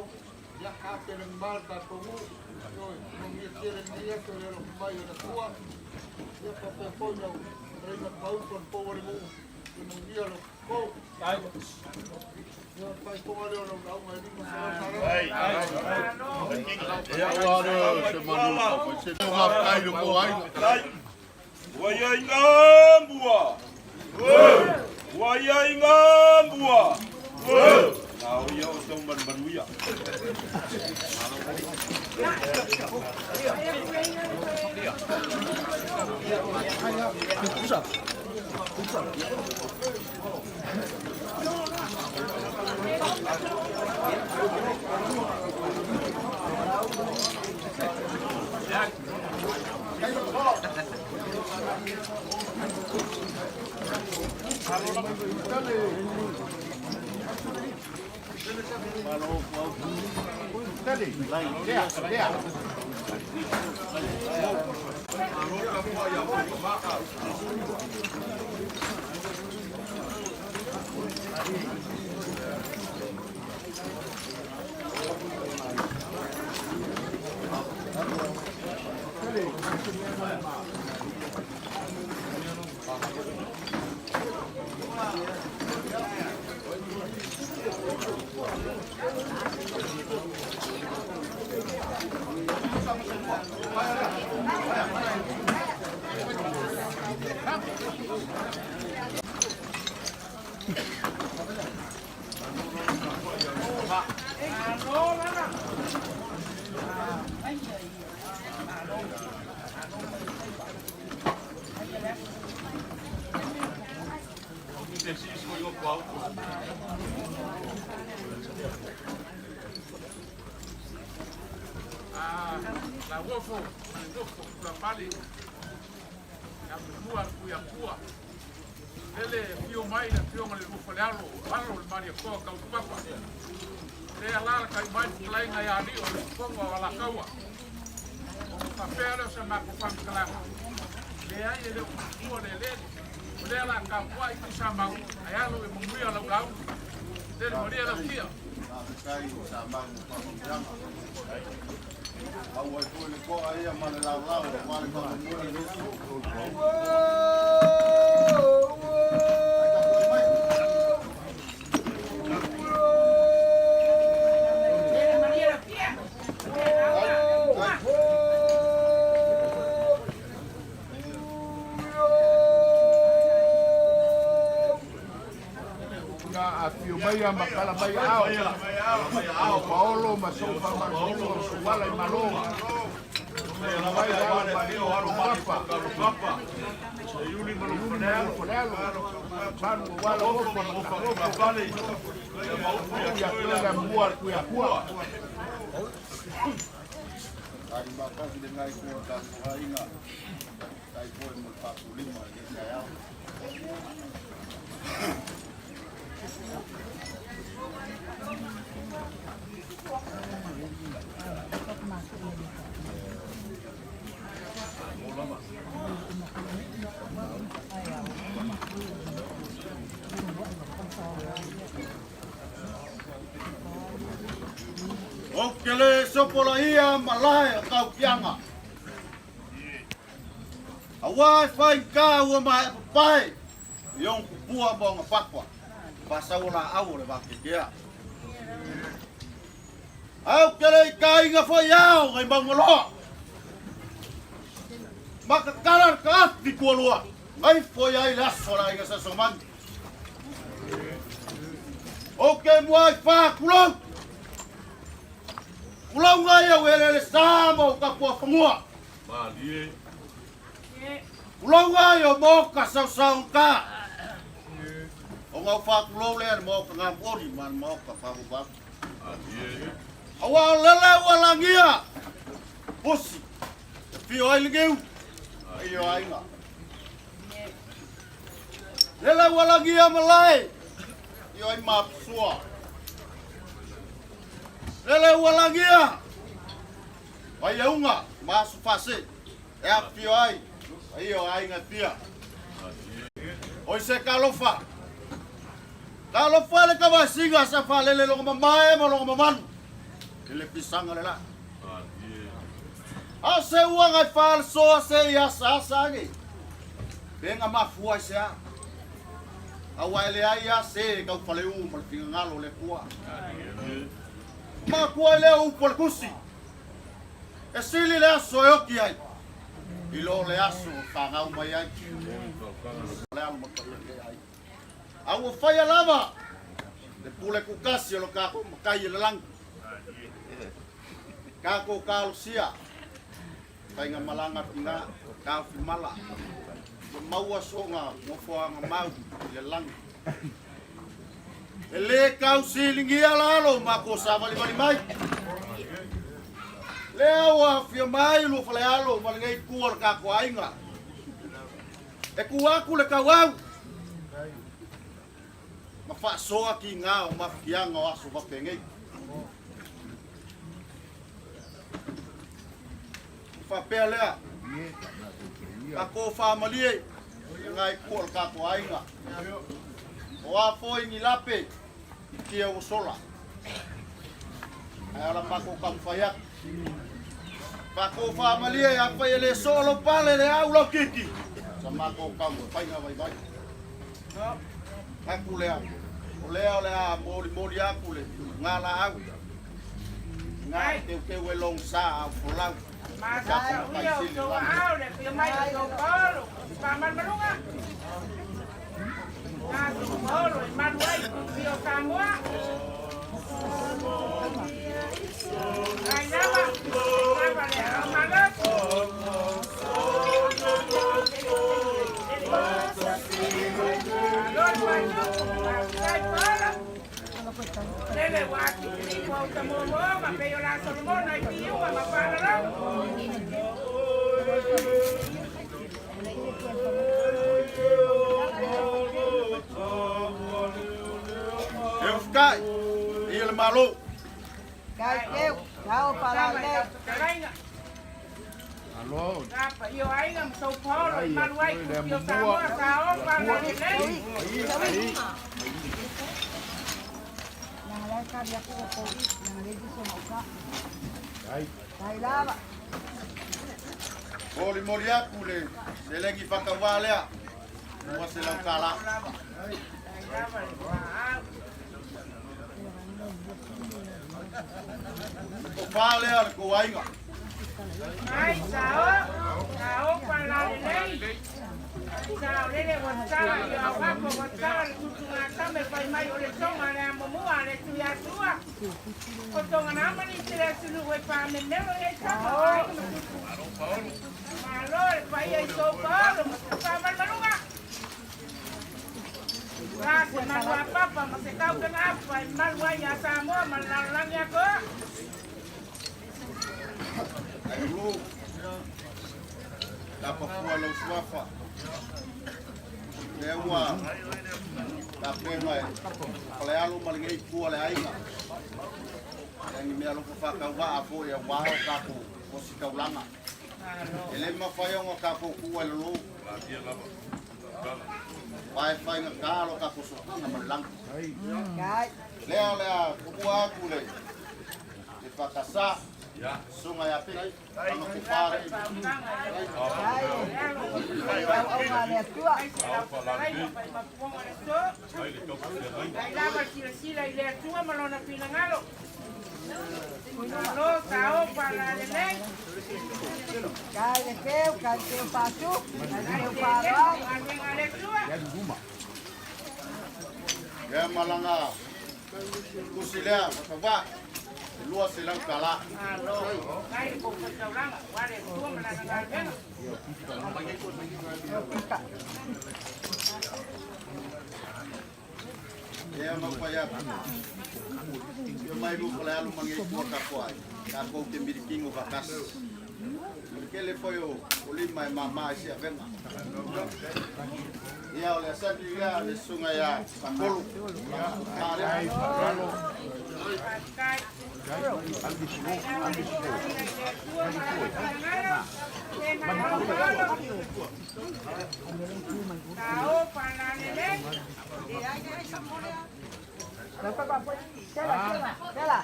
ia tapelagima le tatou nuu, ioe, manuia tele lenei aso i le alofa mai o le Atua. Ia faapea foi lau fetalaiga Paupo le pou o le nuu, ia manuia lo Ua i ai ngā mua. Ua i ai ngā mua. Nā o ia o tau manumanuia. Lauofo ma le nofo tulafale ia Manua le Tuiatua. Lele e afio mai le afioga i le Luafalealo, alo o le Malietoa Taulupapa. Le alalatai mai le fetalaiga ia Alii o le Fofoga o Alataua. Ona faapea lea o sa matou faamatalaga, leai e le o tutua le eleele. O lea o le a tapuai Tuisamau ae alo ia manuia lau lauga. Lele malie lau tia. Faafetai i Samau mo faamanuiaga. Maua ai foi le toa ia ma le laolao aua le faamoemoe. Ai tapuai mai. Na afio mai a makala mai ao. O Paolo ma sou faamanuiaga o Suala i Malo. Mai le alo ma Papa. Iuli ma Falealo. Manu o wala ofa ma Talofa. Ia toela mua Tuiatua. Tali makasi le ngai ko tatou aiga. Tai foi mo le faatulima i le taeao. Ou te le sopo. polaia malae o taupiaga. Auā e faigata ua maea papae i ona tupua ma ona papa, faasau o laau o le vateatea. Ae ou te le i taina foi ao nai Maunaloa. Matatala le taafi tualua, naifo i ai le aso a le aiga Sasomani. Ou te muai whākulou. Kulou ngai au elele sa ma o tapuafanua. Malie. Kulou ngai o moka sausaugata. O ngau whākulou lea le moka ngā mori ma le moka whākupaku. Aua o lele ua lagia. Pusi. E whio ai le geu. Ai o aiga. Lele ua lagia malae. I ai mapusua. Lele ua lagia. Vai aunga ma aso fase. E afifio ai. Ai o aiga fia. Oi se kalofa. Talofa le tavasiga sa faalele loga mamae ma loga mamalu i le fisaga le la. A se uaga i faalesoa se i asaasa age, pe ga mafua i se a. Aua e leai a se e tau faleu ma le finagalo o le Atua. Makua ai lea o upu a le tusi, e sili le aso e oti ai, i lo le aso e fanau mai ai. Le alo ma le ai. A ua faia lava le pule kukasi o lo kākou makai e le lagi. Kākou kalosia, faiga malaga tina, taofi mala, ua maua soga nofoaga mau i le lagi. E lē tau siligia lalo ma ko savalivali mai. Lea ua afia mai lua falealo ma lenei itu o le kākou aiga. E kū aku le tauau ma faasoa kiga o mafutiaga o aso faapenei. Faapea lea, tatou faamalie i ngai kua o le tatou aiga. O a foi ni lape i tia ua sola. Ae o la matou taumafai atu. Tatou faamalie afai e le soo lou pale le au lau kiki. Sa matou taumafaiga vaivai. Atu lea, o lea o le a molimoli atu le galaau. Ngā teuteu e long sa au folau. E ufukai, ia le Malo. Molimoli atu le seleni faatauvā lea, $200. O pā lea o le tou aiga. Ai ulu, tapa fua lau suafa. Lea ua tapena e falealo ma lenei itu o le aiga. Ia ni mea alofa faatauvaa foi auā o tatou ositaulaga. E le mafai ona tatou tuua i lalo. Aua e faigata lo tatou sootaga ma le lagi. Lea o le a tuua atu le fakasa. Susuga ia Peki, lana tofa le Ai lava silasila i le Atua ma lona finagalo. Malo sao pa la lelei. Kai le keu, kai le keu pātū, kai le keu pāloa. Galuega a le Atua. Ia malaga tusi lea matavaa e 200 tala. Malo. Kai le kou faitaulaga, ua le Atua ma lana galuega. Ia mau fai atu. Ia mai lu fale alu mange kua kako ai. Kako te mirikingo vakasi. O le kele foi o o lima e mama i se avenga. Ia o le asali lea le susuga ia Sakolu. Lana lea. Faafetai. Ai lava le silasila i le Atua ma lana finagalo. Se malo paolo. Sao pa la lelei. Tela, tela, tela.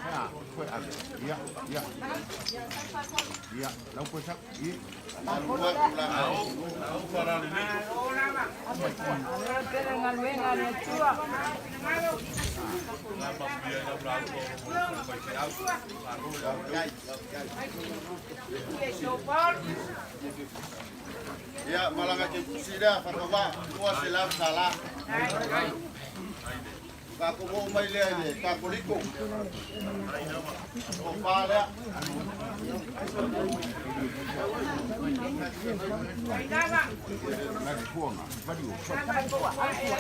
Malua tulaga. Malo lava. Pere galuega a le Atua. Finagalo. Faafetai, faafetai. Ia so paolo. Ia malaga ke tusi lea fatavaa 200 tala. Ai. Kako mo mai lea i le Kakoliko. Tofa lea. Ai lava. Lava ko pa e le.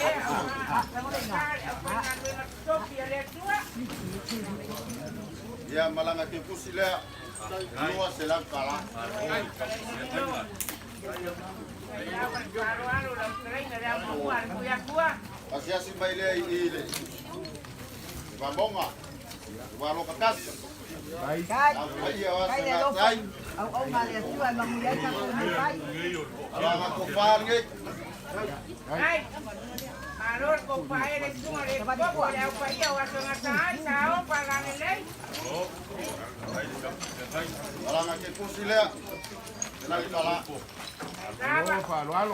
Galuega totofi a le Atua. Ia malaga ke tusi lea 200 tala. Ai lava le faaaloalo lau fetalaiga le aumua a le Tuiatua. Asiasi mai lea i i le Vamoga. Valokatasi. Kai, Au paia o kai aso le alofa. gatai. Au au ma le Atua e manuia ai tatou nei fai. Alaga tofa lenei. Ai. Malo le kopa e le susuga le popo le au paia o aso gata ai sao pa la lelei. Malaga ke tusi lea. Selau tala. Ai lava.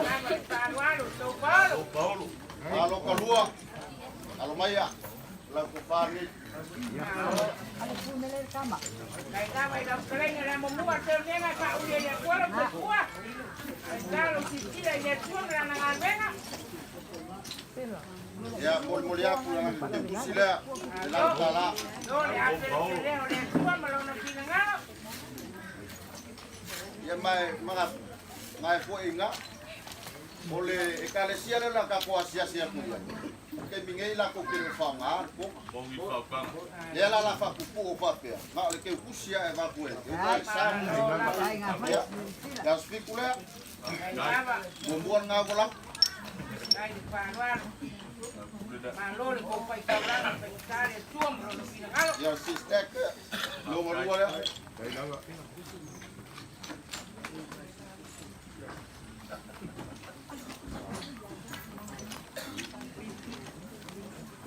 Lava le faaaloalo so paolo. Alo kalua. Alo maia. Lau tofa lenei. Ale pune le kama. Ai lava i lau fetalaiga le amomua teulega e faauli ai le Atua lau soifua. Ai talo silasila i le Atua ma lana galuega. Ia molimoli atu lana ke tusi lea. Selau tala. Lo le afelefeleha o le Atua ma lona finagalo. Ia mai maga ngai foi nga. O le ekalesia le la ka ko asiasi atu ia. Ke mingei la ko ke le whaonga ko. Lea la la whakupu o whapea. Nga o le ke kusia e waku e. E uka e sa. Kai ngā whai Ia. silasila. Ia sfiku lea. Ai lava. Muamua ngā vola. Ai le faaaloalo. Malo le koufaitaulaga faigata le Atua ma lona finagalo. Ia sistek. Longa lua lea.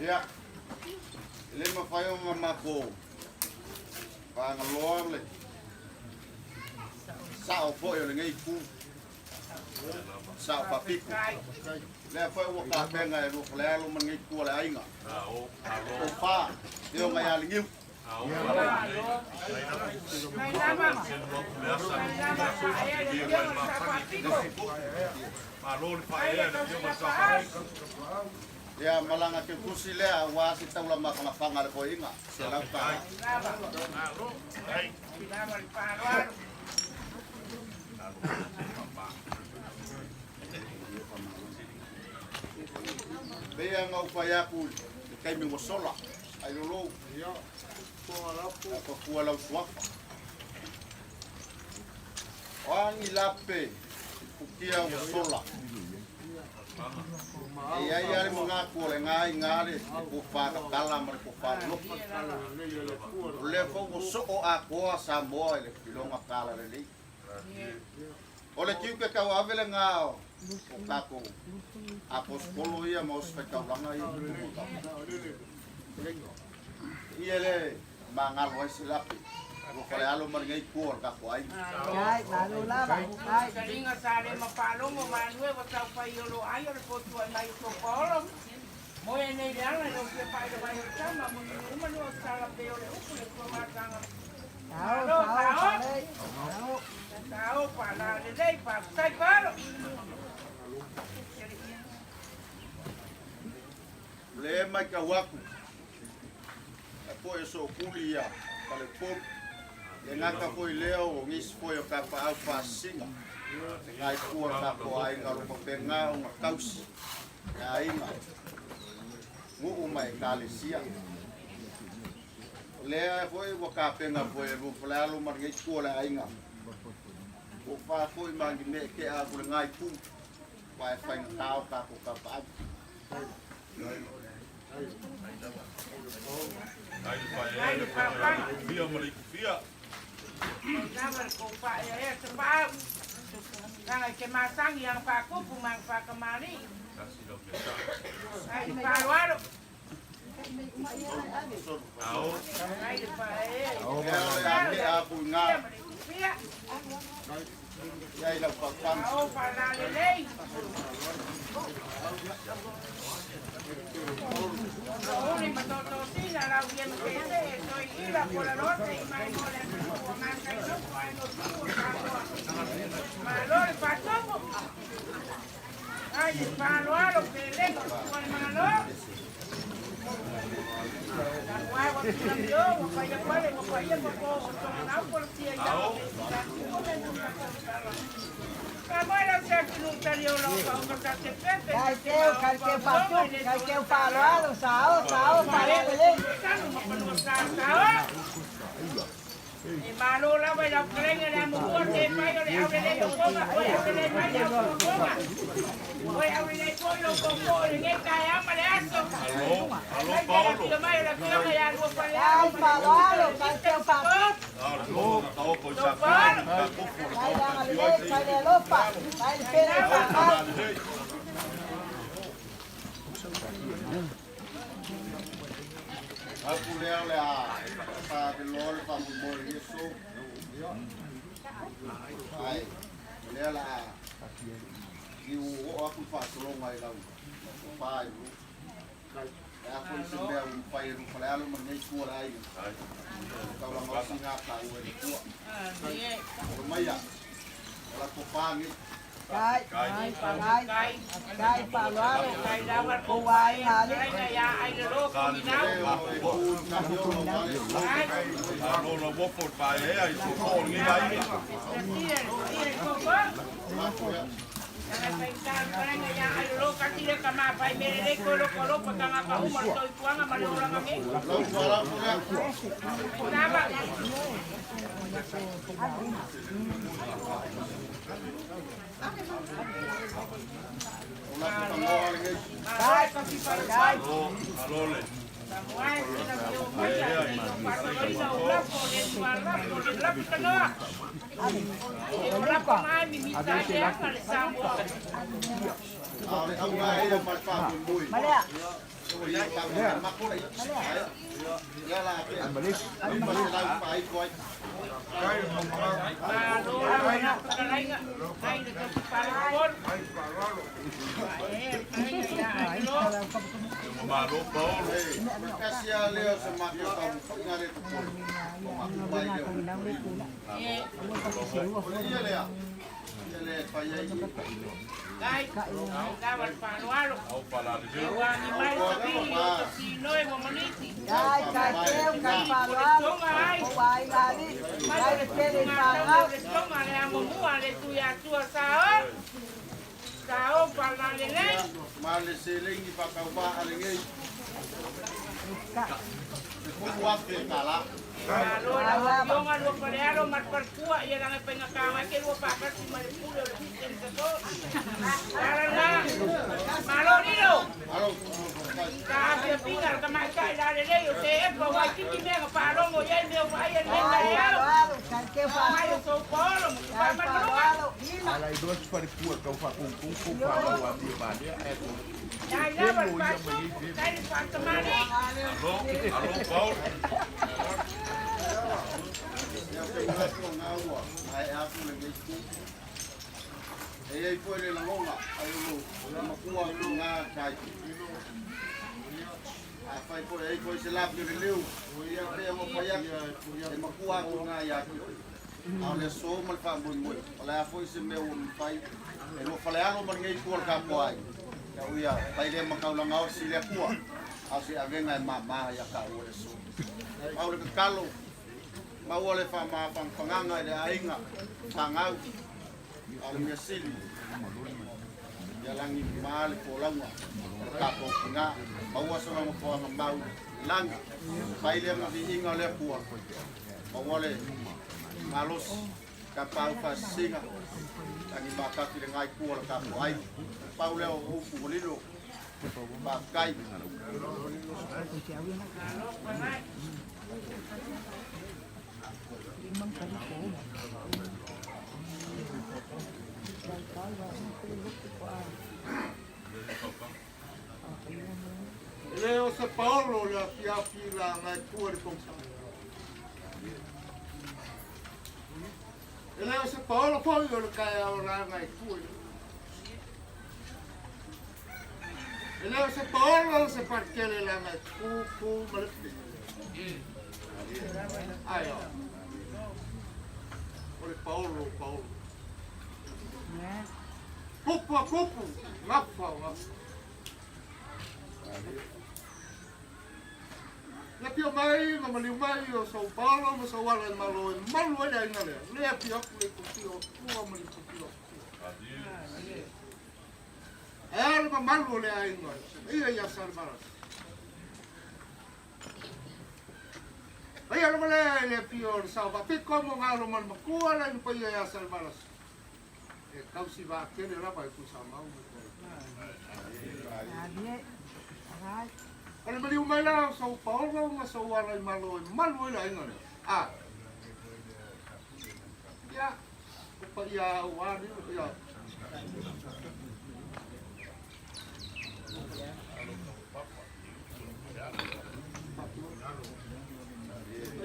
Ia. E le mawhai o ngā mako. Whangaloa le. Sao foi o le ngei ku. Sao papiku. Faafetai. Lea foi ua kapenga e lua le alo ma ngei ku le ainga. O wha. Te o ngai ali ngiu. Malo. Ai lava. Ai lava faaea le afioga le sa faapiko. Ai le tausiga faaau. Ia malanga ke kusi lea wa se taula mafangafanga le koinga. Se lau pa. Ai lava. Ai lava le faaaloalo. Beia ngau whai aku le kaimi wa sola. Ai lolo. Ia, A papua lau suafa. O angi lape pukia wa sola. E ai ale mo ngā kua le ngā i ngā le ko whakatala ma le ko whaloki. O le fau o soo a koa sa moa i le filonga kala le lei. O le kiu ke kau ave le ngā o kako aposkolo ia ma o sfekaulanga ia. Ia le mangalo ai se lape. Falealo ma lenei kua o le tatou aiga. Kai, malo lava. Kai. Taliga sa le ma faalogo manue ua taufai o lo ai o le fotuai mai o Topaolo. Moe nei le ala i lau fia faailoa ai o le tama mo nuu uma nuu o sala pe o le upu le tua mataga. Sao, Malo sao, sao. palei. Sao. Sao pa la lelei pa tai palo. Le mai kau aku. E po e sookuli ia Falepolu. E gata foi lea o nisi foi o tapaau faasisiga. E ngai kua le tatou aiga o lo faapena ona tausi e aiga, nuu ma ekalesia. O lea foi ua tapena foi e Luafalealo ma lenei tua o le aiga. Ua fa foi ma ni mea e tea aku le ngai tu. Wa e faigata o tatou tapaau. Ai le paea le paea le fia ma le ikufia. Lava le koupa e e te pau. Langa i te masangi ang whakupu ma ang whakamari. Ai le wharoaro. Ao. Ai le whae. O lea o le a tea aku i ngā. Fia ma le ikufia. Ia i lau faautaga. Ao whalalelei. Uli matotosina lau ia matete e toi ila pola lote i mai mo le atu o makai noko ai no tu o tātoa. Malo le whatopo. Ai le whaloalo pe lego tua le malo. Ai wa tuna mio, wa whaia pale, wa whaia mako, o tonga nau pola tia i tau te sita tuko me nuka tau Ka moe lau se atu tali o lau whaonga ta te pepe. Kai teu, kai teu patu, kai teu paloalo, sao, sao, palei, lelei. Tanu mapanua sa sao. E malo lava i lau kalenga le amuhua te mai o le aurele o konga, oi aurele mai le au konga. Oi aurele foi lo koko o le ngai kai ama le aso. Alo, alo Paolo. Mai le afioga ia lua Kai falealo. paloalo, kai teu patu. Alo, kao po sa ka kofu le Kai kao langa ka lelei, kai le alofa, kai le pele papai. Aku lea o le a faavelo le faamoemoe i Iesu. Ae o lea la a liu oo aku le faasologa i lau tofa i lu. E a foi se mea ua mafai e Lufalealo ma lenei tua o le aiga. Taulaga osiga taua i le tua. O le maia, o la tofa nei. Kai, kai, kai paloalo, Kai lava ko wai hali. kalenga ia ai le loko E minau. o e tu na hiolo wale. Alo la wofo le paea i soso o lenei aiga. Tia tia koko. Lako ia. Lau tualafu lea. O lako tagoa lenei. Kai, kai, Alo, alo le. A o le auga ia ma le faamoemoe. malea. O ia tau mako le. Ia la ke. Ma se lau faaifo ai. Malo Paolo. Kasi a lea o se matou taumafaiga le popole. O matou mai lea o O le ia lea. Ia lea e fai ai. Ao pala le leo. Kai, kai teu, kai paloalo, ko wai hali. Kai le pele papai. Sao palalelei. Ma le seleni faatauvaa lenei. E fulu afe e tālā. Malo la afioga lua falealo ma le falekua ia laga faigata ai ke lua faatasi ma le pule o le sistem sa alala malo lilo Alo. ka afiafiga le tamaitai lalelei o se epa uaititi mea na faalogo i ai mea ua aia lenei Kai taeao paloalo, kai teu mai o patu. soupolo ma Kai tufamaluga paloalo. Ala i doa fale pua kau faakungkungku faamaua mia malea ae ko dai lava le faasupu dai le faatamali Alo, alo Paolo. Ia ou te manatu o lena ua maea atu lenei itu. E i ai foi le lagona, ai o lo matua atu i ina tai. Afai foi e i ai foi se lavi o le leu, ia pei ona fai atu, e matua atu i ina ia te oe. A o le aso ma le faamoemoe, o le a foi se mea ua mafai e lua falealo ma lenei itu o le tatou aiga, ia ia fai lea ma taulaga osi i le Atua, a o se avega e mama ia taua i le aso. Pau le tatalo, maua le faamafanafanaga i le aiga fanau, a o le mea sili, ia lagi mama le folauga o le tatou tina, maua sona nofoaga mau i lagi, fai lea ma viiga o le Atua, maua le malosi, tapaau faasisiga, lagi makati le ngai tua o le tatou aiga. Pau lea o upu ua lilo, faafetai. E le o se paolo le afiafi la ngai tua le pongsa. E le o se paolo foi o le taeao la ngai tua. E le o se paolo o se parkele la ngai ku ku ma le pili. Ai o. O le paolo paolo. Kupu a kupu, gafa o gafa. Le pio mai ma maliu mai o São Paulo ma São Ala e malo e malu ai le aiga lea. Le pio aku le kupi o tua ma le kupi o tua. E ale ma malu o le aiga. Ia ia Salvaras. Ai le male le pio o Sao Piko mo ngalo ma le makua le ni paia ia Salvaras. E kausi va kele lava e kusa mau me koe. O le maliu mai la o São Paulo ma São Ala i malo e malu ai le aiga lea. A. Ia, o pa ia o ali ia.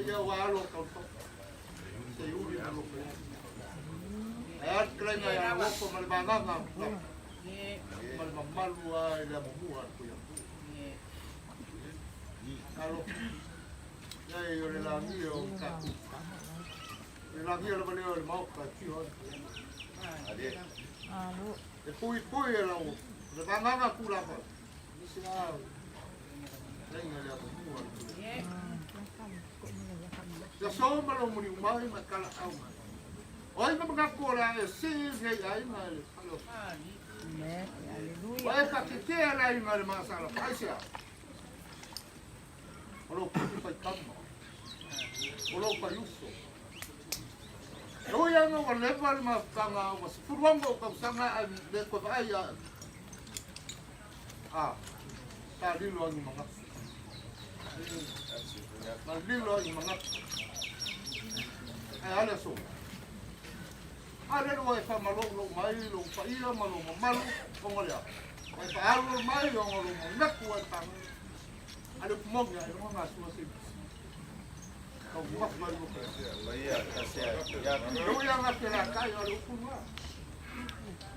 Ia o alo kau pa. Se uri na lo pe. E at krenga ia lopo ma le vaganga. Ma le mamalu a i le amomua ko ia. Alo. Ia o le lagi o ka. Le lagi o le vale o le maoka ti o. E pui pui e lau. Le vaganga ku lava. Nisi a. Lenga le amomua. Ia so ma lo muli mai ma kala au mai. Oi ma mga ko la e si nei ai ma le halo. Oi ka ke te la i ma le masala. Ai sia. O lo puti fai kama. O lo pa yuso. O ia no wa leva le mafutanga wa sifuruanga o kausanga a le ko vai a. A. Sa lilo angi mga. Ma lilo angi mga. Ai ale so. Ale lo e fa malo lo mai lo pa ia ma lo mamalu o ngolea. Ai fa alo mai o ngolo mo naku ai pa. Ale monga e nga sua se. Kau wak mai lo. Ia, kasi ia. Lo ia nga te la kai o le upunga.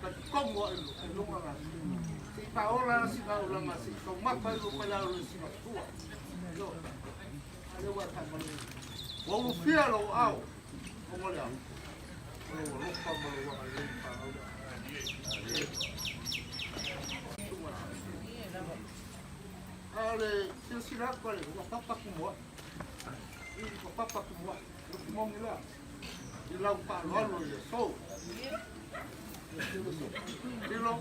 Ka kongo e lo e lo nga. Si pa ola si ka ola ma si kau mapa lo pa la lo si tua. Lo. Ale wa ta malo. Wa u fia lo au. O ngolea. O lo lo pa malo wa le pa au. Ale silsila ko le wa papa ku mo. Wa papa ku mo. Lo ku mongi la. I lau pa lo lo ia so. Lilo.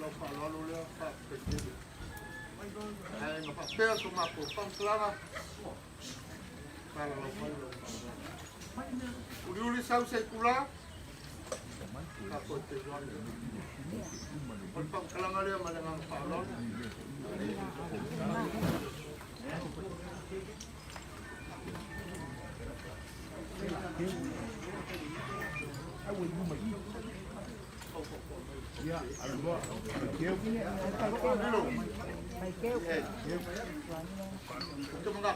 Lau pa lo lo le pa pe te. Ai ma pa pe so ma ko pang klanga. Pa lo pa lo. Uli uli sau se kula. Ka ko te lo. O le pang klanga le ma le ngang pa lo. Lilo. Te mga.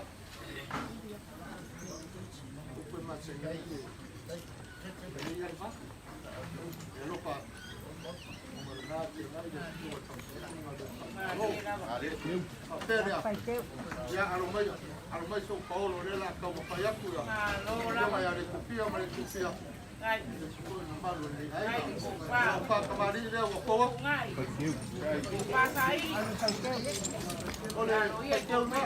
Ia alo mai, alo mai so Paolo le la kau mafai aku ia. Malo ia le kupia ma le kupia. Fakamali lea ua koa. O le faitauga.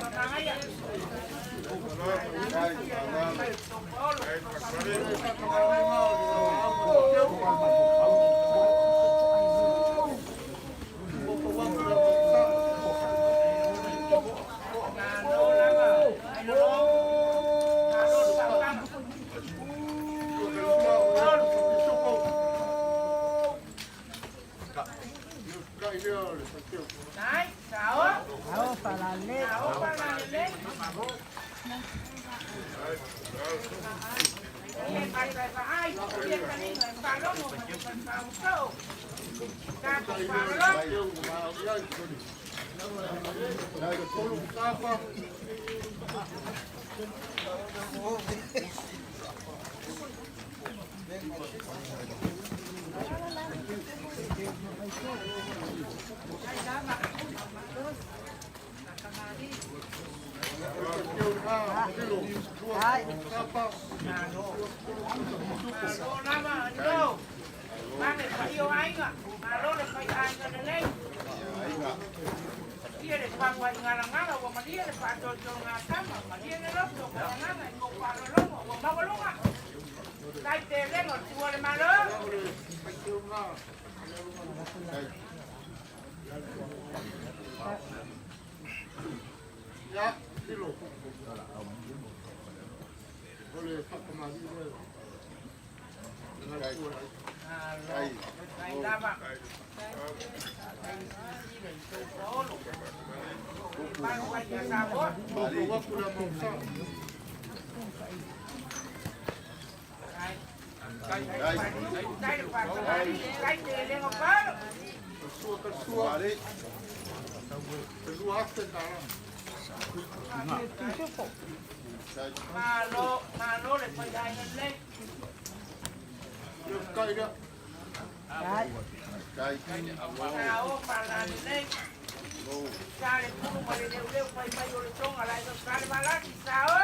Ia, tilo. O le whakamari lea. Malo, malo le fai ai le. Sao pa la le. Sale pulu ma le leu leu fai mai o le tonga la e sale malaki sao.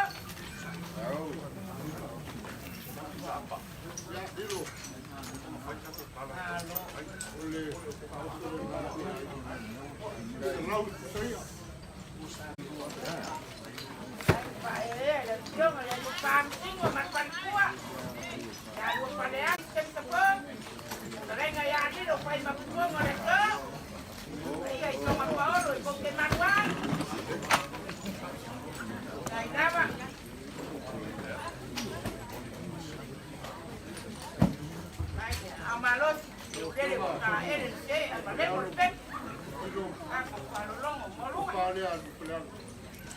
Pa e le tonga le pam tingo man pan kua. Ya lu pa le ai tem ta po. Renga ya ni lo fai ma puo le ko. Ia i tonga pa oro i ko ke manua. Dai lava. Amalos, le ka ele se, ale mo pe. A ko pa lo longo mo lu.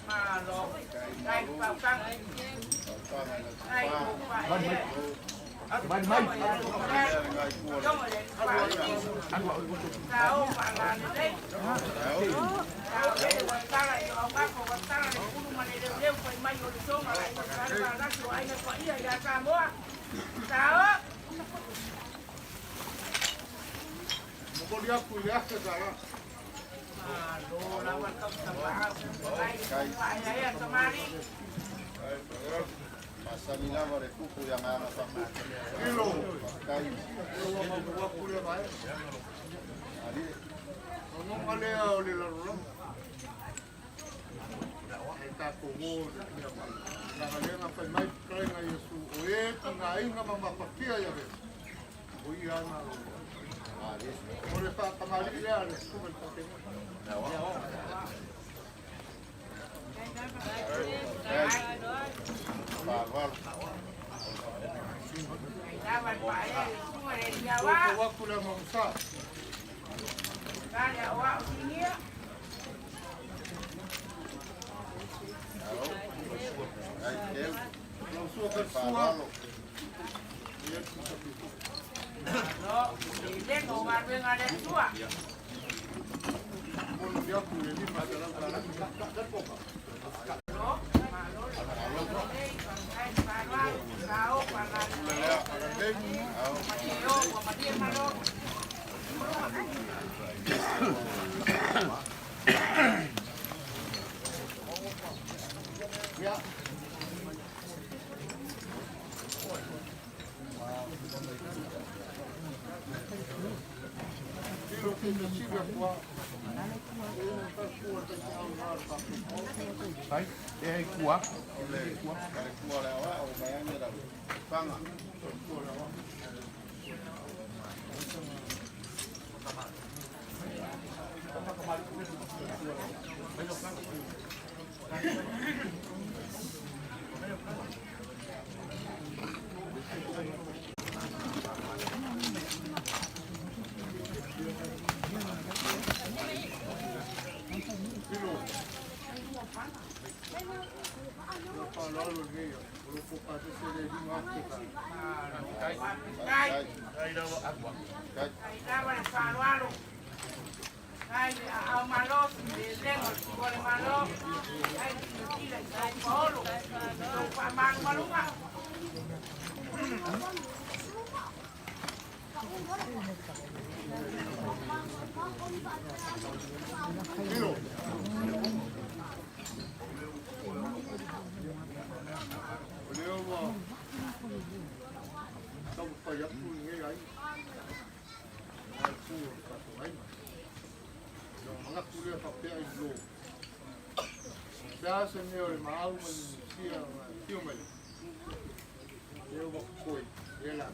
Malo. Dai pa pa. Dai ko pa. Mai mai. Sao pa la le. Sao le wa tala i o ka ko wa tala le kulu ma le leu fai mai o le tonga la i ka la la ai na pa ia ia Samoa. Sao. Momoli aku i le ake tala. Malo la wa tau ta pa. Ai pa ia ia Somali. Masani lava le kuku ia ngā ngā Kilo. Kai. Ua mau aku le mai. Ali. Ono lea o le lalolagi. E tātou mō le kia mai. Langa lenga fai mai putaina Iesu o e ka ngā inga ma mapakia ia ve. O ia ana lo. O le whaakamari lea le suka le tatena. Whaalualu. Lava pa e sunga le ia wa. O waku le mamusa. Kale wa o singia. Ai teu. Lau sua ka sua. Ia tusa pito. No, le no wa venga le sua. Mono le aku le lima te lau tala. No, malo le. Ai pa wa. Sao. Ai, e kua. Le kua le awa o mai ane lau. Fanga. Ai, lava le faaaloalo. Ai le aao malosi, le lega o le sipole malo. Ai le silasila i tau paolo, tou faamalumaluga. O lea ua taumafai atu lenei aiga, aua le tu o le tatou aiga. Ona manatu lea faapea i lo, se a se mea o le maau ma le sia ma afio mai, lea ua totoe, lea la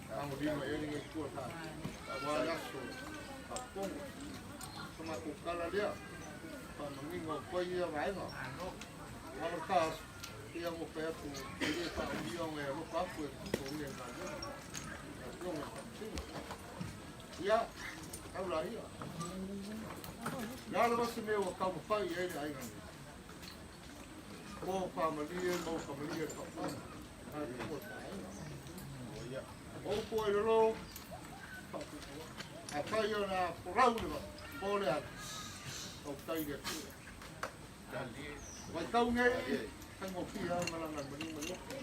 tagolima i ai lenei itu o le aua le aso faafofoga. O se matou tala lea, faamanino atu ai ia vaega. A o le ta aso, pei ona ou fai atu, e le faaumia ona e alofa atu e totogia i le galuega, le Afioga i le Faamasino. Ia, tau laia. O le a lava se mea ua taumafai i ai le aiga nei, po faamalie ma ua faamalie le faafana, ae tuua le aiga. O upu ai lalo, afai o le a folau le po le atu, tautai le Atua. Vaitau nei, faigofie lava malaga i maliu ma le ofi.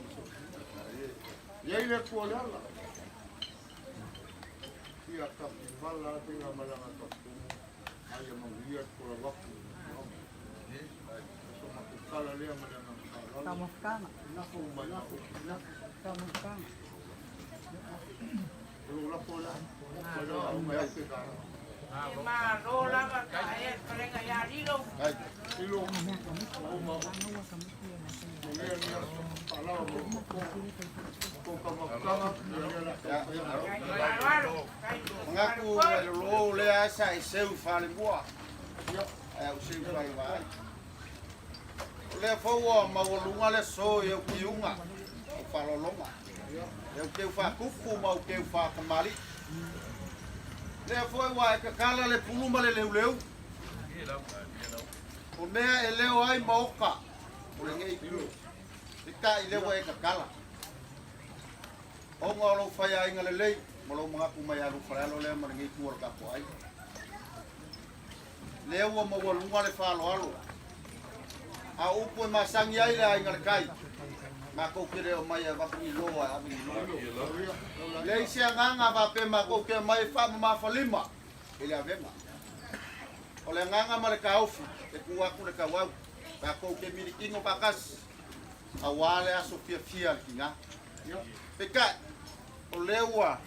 I ai le Atua o le ala. Ia tafivala faiga malaga tautumu, a ia manuia le folau atu i le Atua. O so matou tala lea ma le agaga faaaloalo. Lafo mai lafo. O lou lafo lea, mai lou mai ake tala. E malo lava ka e palega ia Lilo. Lilo, o ma o lea ni aso faalawa mo ko ko ka mafutaga ia lea la ka fai Faaaloalo. Mangaku e lolo lea sa e seu falemua. Ai au seu falevai. O lea foi ua maualuga le aso i au kiuga, au faaaloaloga, i au keu faakupu ma au keu faakamali'i. Lea foi ua e kakala le pulu ma le leuleu. O mea e leo ai ma oka o lenei itu. Peitai lea ua e kakala. Ona o lou faiaiga lelei ma lou manatu mai alu falealo lea ma lenei itu o le tatou aiga. Lea ua maualuga le faaaloalo. A o upu e masani ai le aiga le kai, matou te le omai e avatu ni loa e ave ni loa. Leai se agaga faapea matou te omai e faamamafalima i le avega. O le agaga ma le taofi e tuu atu le tauau, tatou te milikino faatasi aua le aso fiafia a le tina. Peitai, o lea ua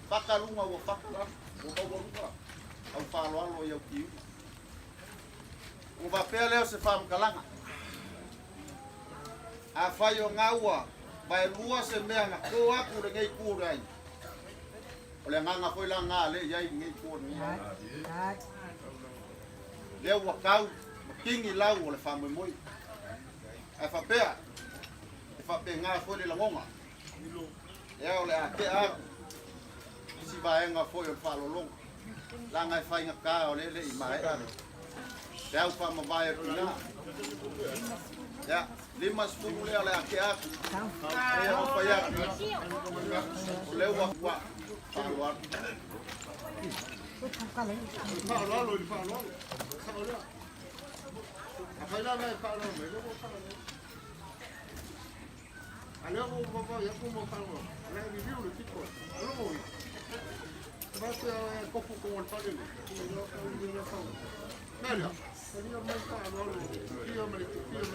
fata luga ua fata lalo, ua maualuga au faaaloalo i au tiuga. Ona faapea lea o se faamatalaga, Afai o na ua vaelua se mea na to atu i lenei itu o le aiga, o le agaga foi la na lea i ai i lenei itu o lenei aiga. Lea ua tau ma tini lau o le faamoemoe. Ae faapea, e faapena foi le lagona, ea o le a tea atu isi vaega foi o le faaaloaloga, leaga e faigata o lea e le i maea le au faamavae o tina. Ia, 50 lea o le a tea atu, e alofa atu, o lea ua faaaloalo. Faaaloalo i le faaaloalo. Sao lea. Afai la na e faaaloalo mai, lea ua faaaloalo. A lea ua vaavaai atu ma faaaloalo. O le a liliu le tiko. Alo i. Vae e kopu ko le fale le. Lea. Talia mai faaaloalo. Fia ma le fia ma le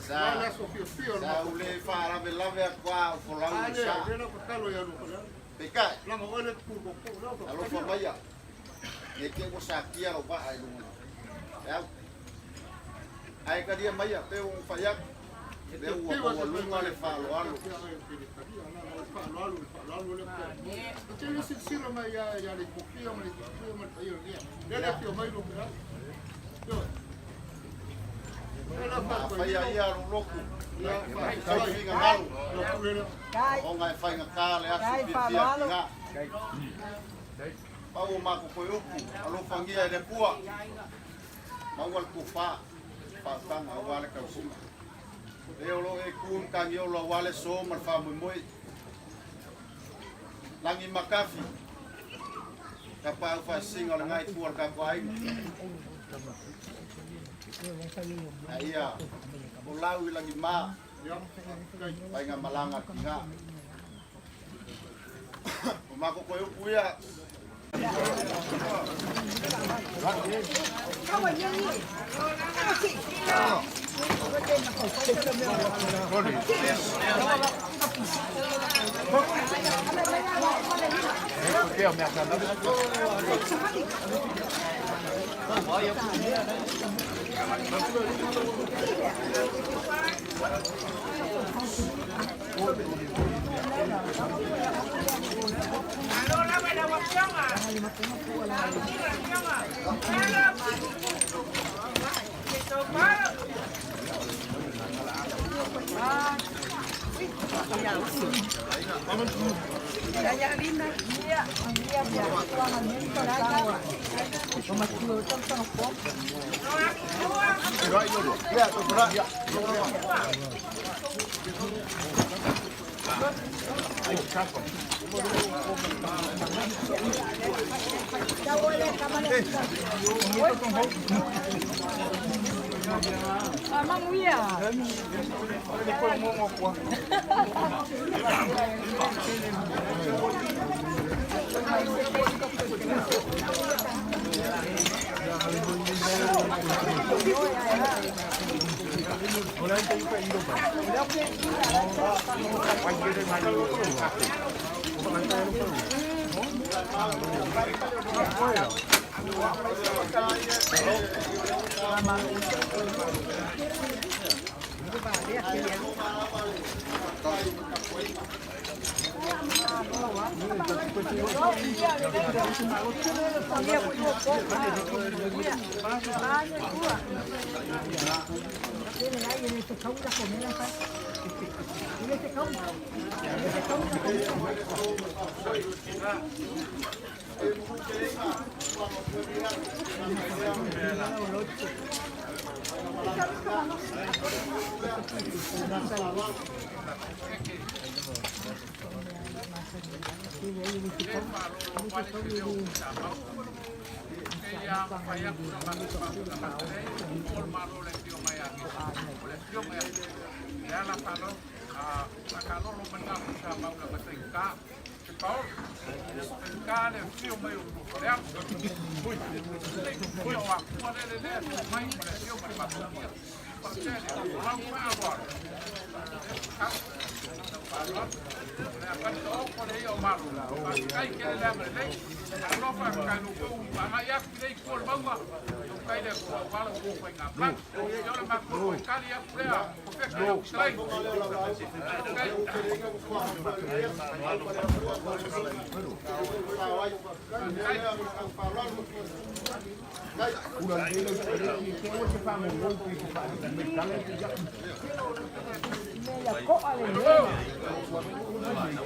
Sa, le aso fia fia o le sa ou le faalavelave atu lava o folau i le A sa. lea, lea na tatalo ia lu fale. Peitai, Langa oe le tu ko ko. alofa maia. Ne i te i ua satia lou vaa i luga o le au. Ae talia maia, pei ua ou fai atu, lea ua maualuga le faaaloalo. Afai a ia lou lotu, sau finagalo, ona e faigata le aso fiafia tina. Pau o matou toe upu, alofagia e le Atua, maua le tofa, faautaga aua le tausiga. E o lo o e tu i Matagiola aua le so ma le faamoemoe. Lagi Makafi, tapaau faasisiga o lena itu o le tatou aiga. A ia folau i lagima, faiga malaga a tina. O matou toe upu ia. Malo lava i lau Afioga. Lau Afioga.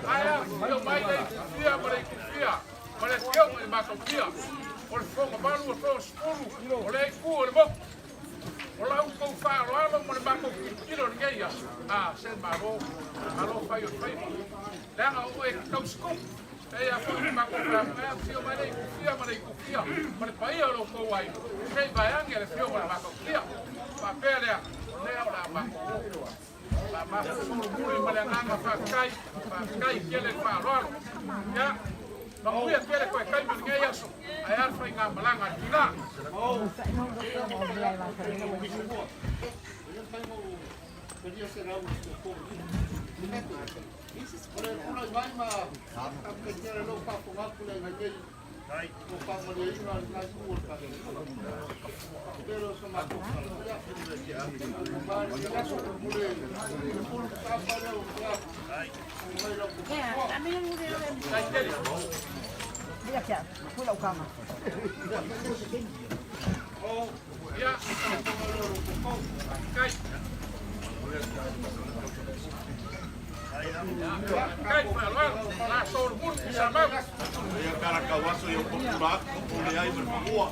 Ae afifio mai le Ikufia ma le Ikufia ma le Afioga i le Matautia, o le Fofoga Malu o Toasefulu, o le Itu o le Motu. O la outou faaaloalo ma le matou tilotilo i lenei aso, a, se malo, malo fai o le faiva. Leaga o oe e te tausi tupu. E ia foi le matou faamoemoe, e afifio mai le Ikufia ma le Ikufia ma le paia o lo outou aiga, se i vaeane le Afioga i le Matautia. Faapea lea, o lea o le a matou o. Solomuli ma le agaga faafetai, faafetai tele le faaaloalo. Ia, manuia tele toe taimi o lenei aso, ae a le faigamalaga a le tina. Ua faamalieina lenā itu o le Kapeneta. Tele o sa matou tala, ma le aso o le pulu tapa lea ua mai lau toa. Ia. Kai. Kai, faaaloalo, la solomuli pisamau. Ia kalakauaso ia upopula atu o le ai ma le fanua.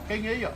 Quem é ia?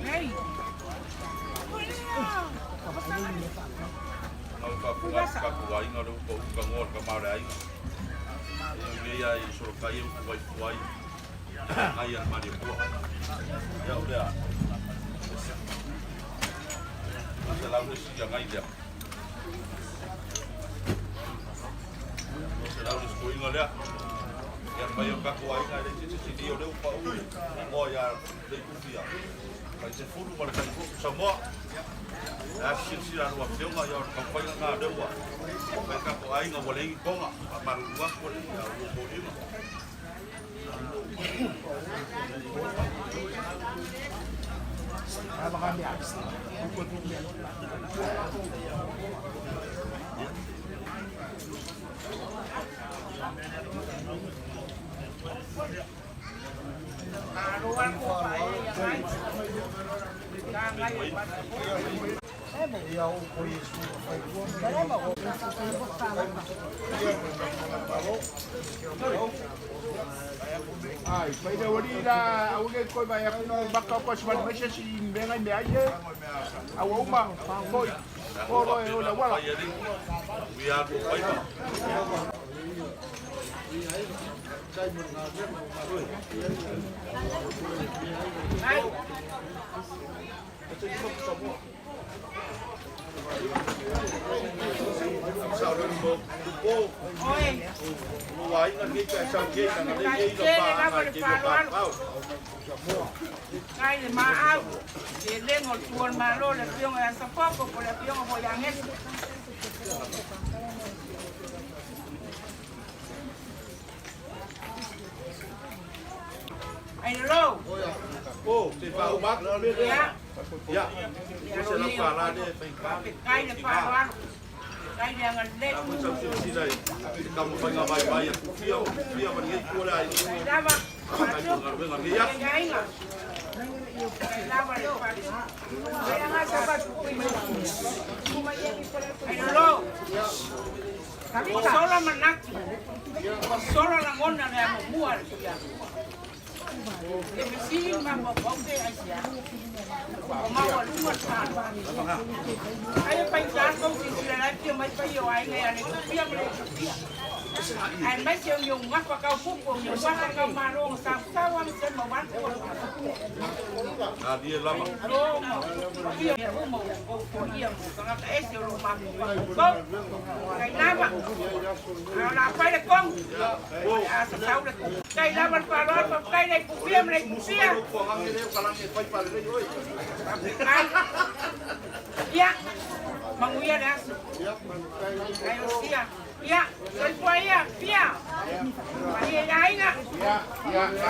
Ei. Au faafuga atu tatou aiga le uka uka goa le tama o le aiga. E ui ia i solokai e upu ai fua ai. Ai a le Malietoa. Ia o lea. Se lau le si agai lea. Se lau le skoinga lea. Ia mai o tatou aiga e le titi titi o le upa u. Moa ia le ikufia. Kai te fulu ma le kai fotu Samoa. A silasila lau afioga ia o le taumafaiga lena lea ua fai tatou aiga ua leai ni toga faamalulu atu ua leai ua foliga. Malo al ko pa e ia ngai. Ka ngai e pasa. Ai, pai le wali la au le koi vai aku no baka ko sma me se si me ngai me ai. Au uma foi. Oro e ola wala. Fai alii ui a lua faiva. Ngai. Sao le mo po Oi. o aiga nei ka sa ke na le Kai nei tele la pa lava na le ke pa faaaloalo. pau. Ngai le maau. Le lengo le tuo le malo le afioga ia Safoko po le afioga foi ia Gesi. Ai lo. O te pa o mak le le. Ia. Ia. O se la pa la le fai pa. Kai le faaaloalo. Kai le agalelei. La mo sa silasila i te taumafaiga vaivai a kufia o kufia ma lenei itu o le aiga. Kai lava. Kai mo galuega nei aso. Kai aiga. Kai lava le faatupu. Ai anga sa faatupu i mai. Ai lo. O sola manatu. O sola lagona le amomua le fia. E fesili ma mafaufau pe aisia. O maualuga le faaaloalo. Ai e faigā tou silasila lai pia mai paia o aiga ia le tupia ma le tupia. Ae maise o iogafa kaupupu o iogafa kaumalo ga sausau a ma se mau atu o Malie lava. Ia uma o foia mo tagata ese o lo mafaufau. Kai lava. A o la fai le kogu. A sasau le kupu. Kai lava le faaaloalo faafetai le ikufia ma le ikufia. Faafetai. Ia. Manuia le aso. Ai o sia. Ia, soifua ia, fia. Malie i aiga. Ia, ia, ia,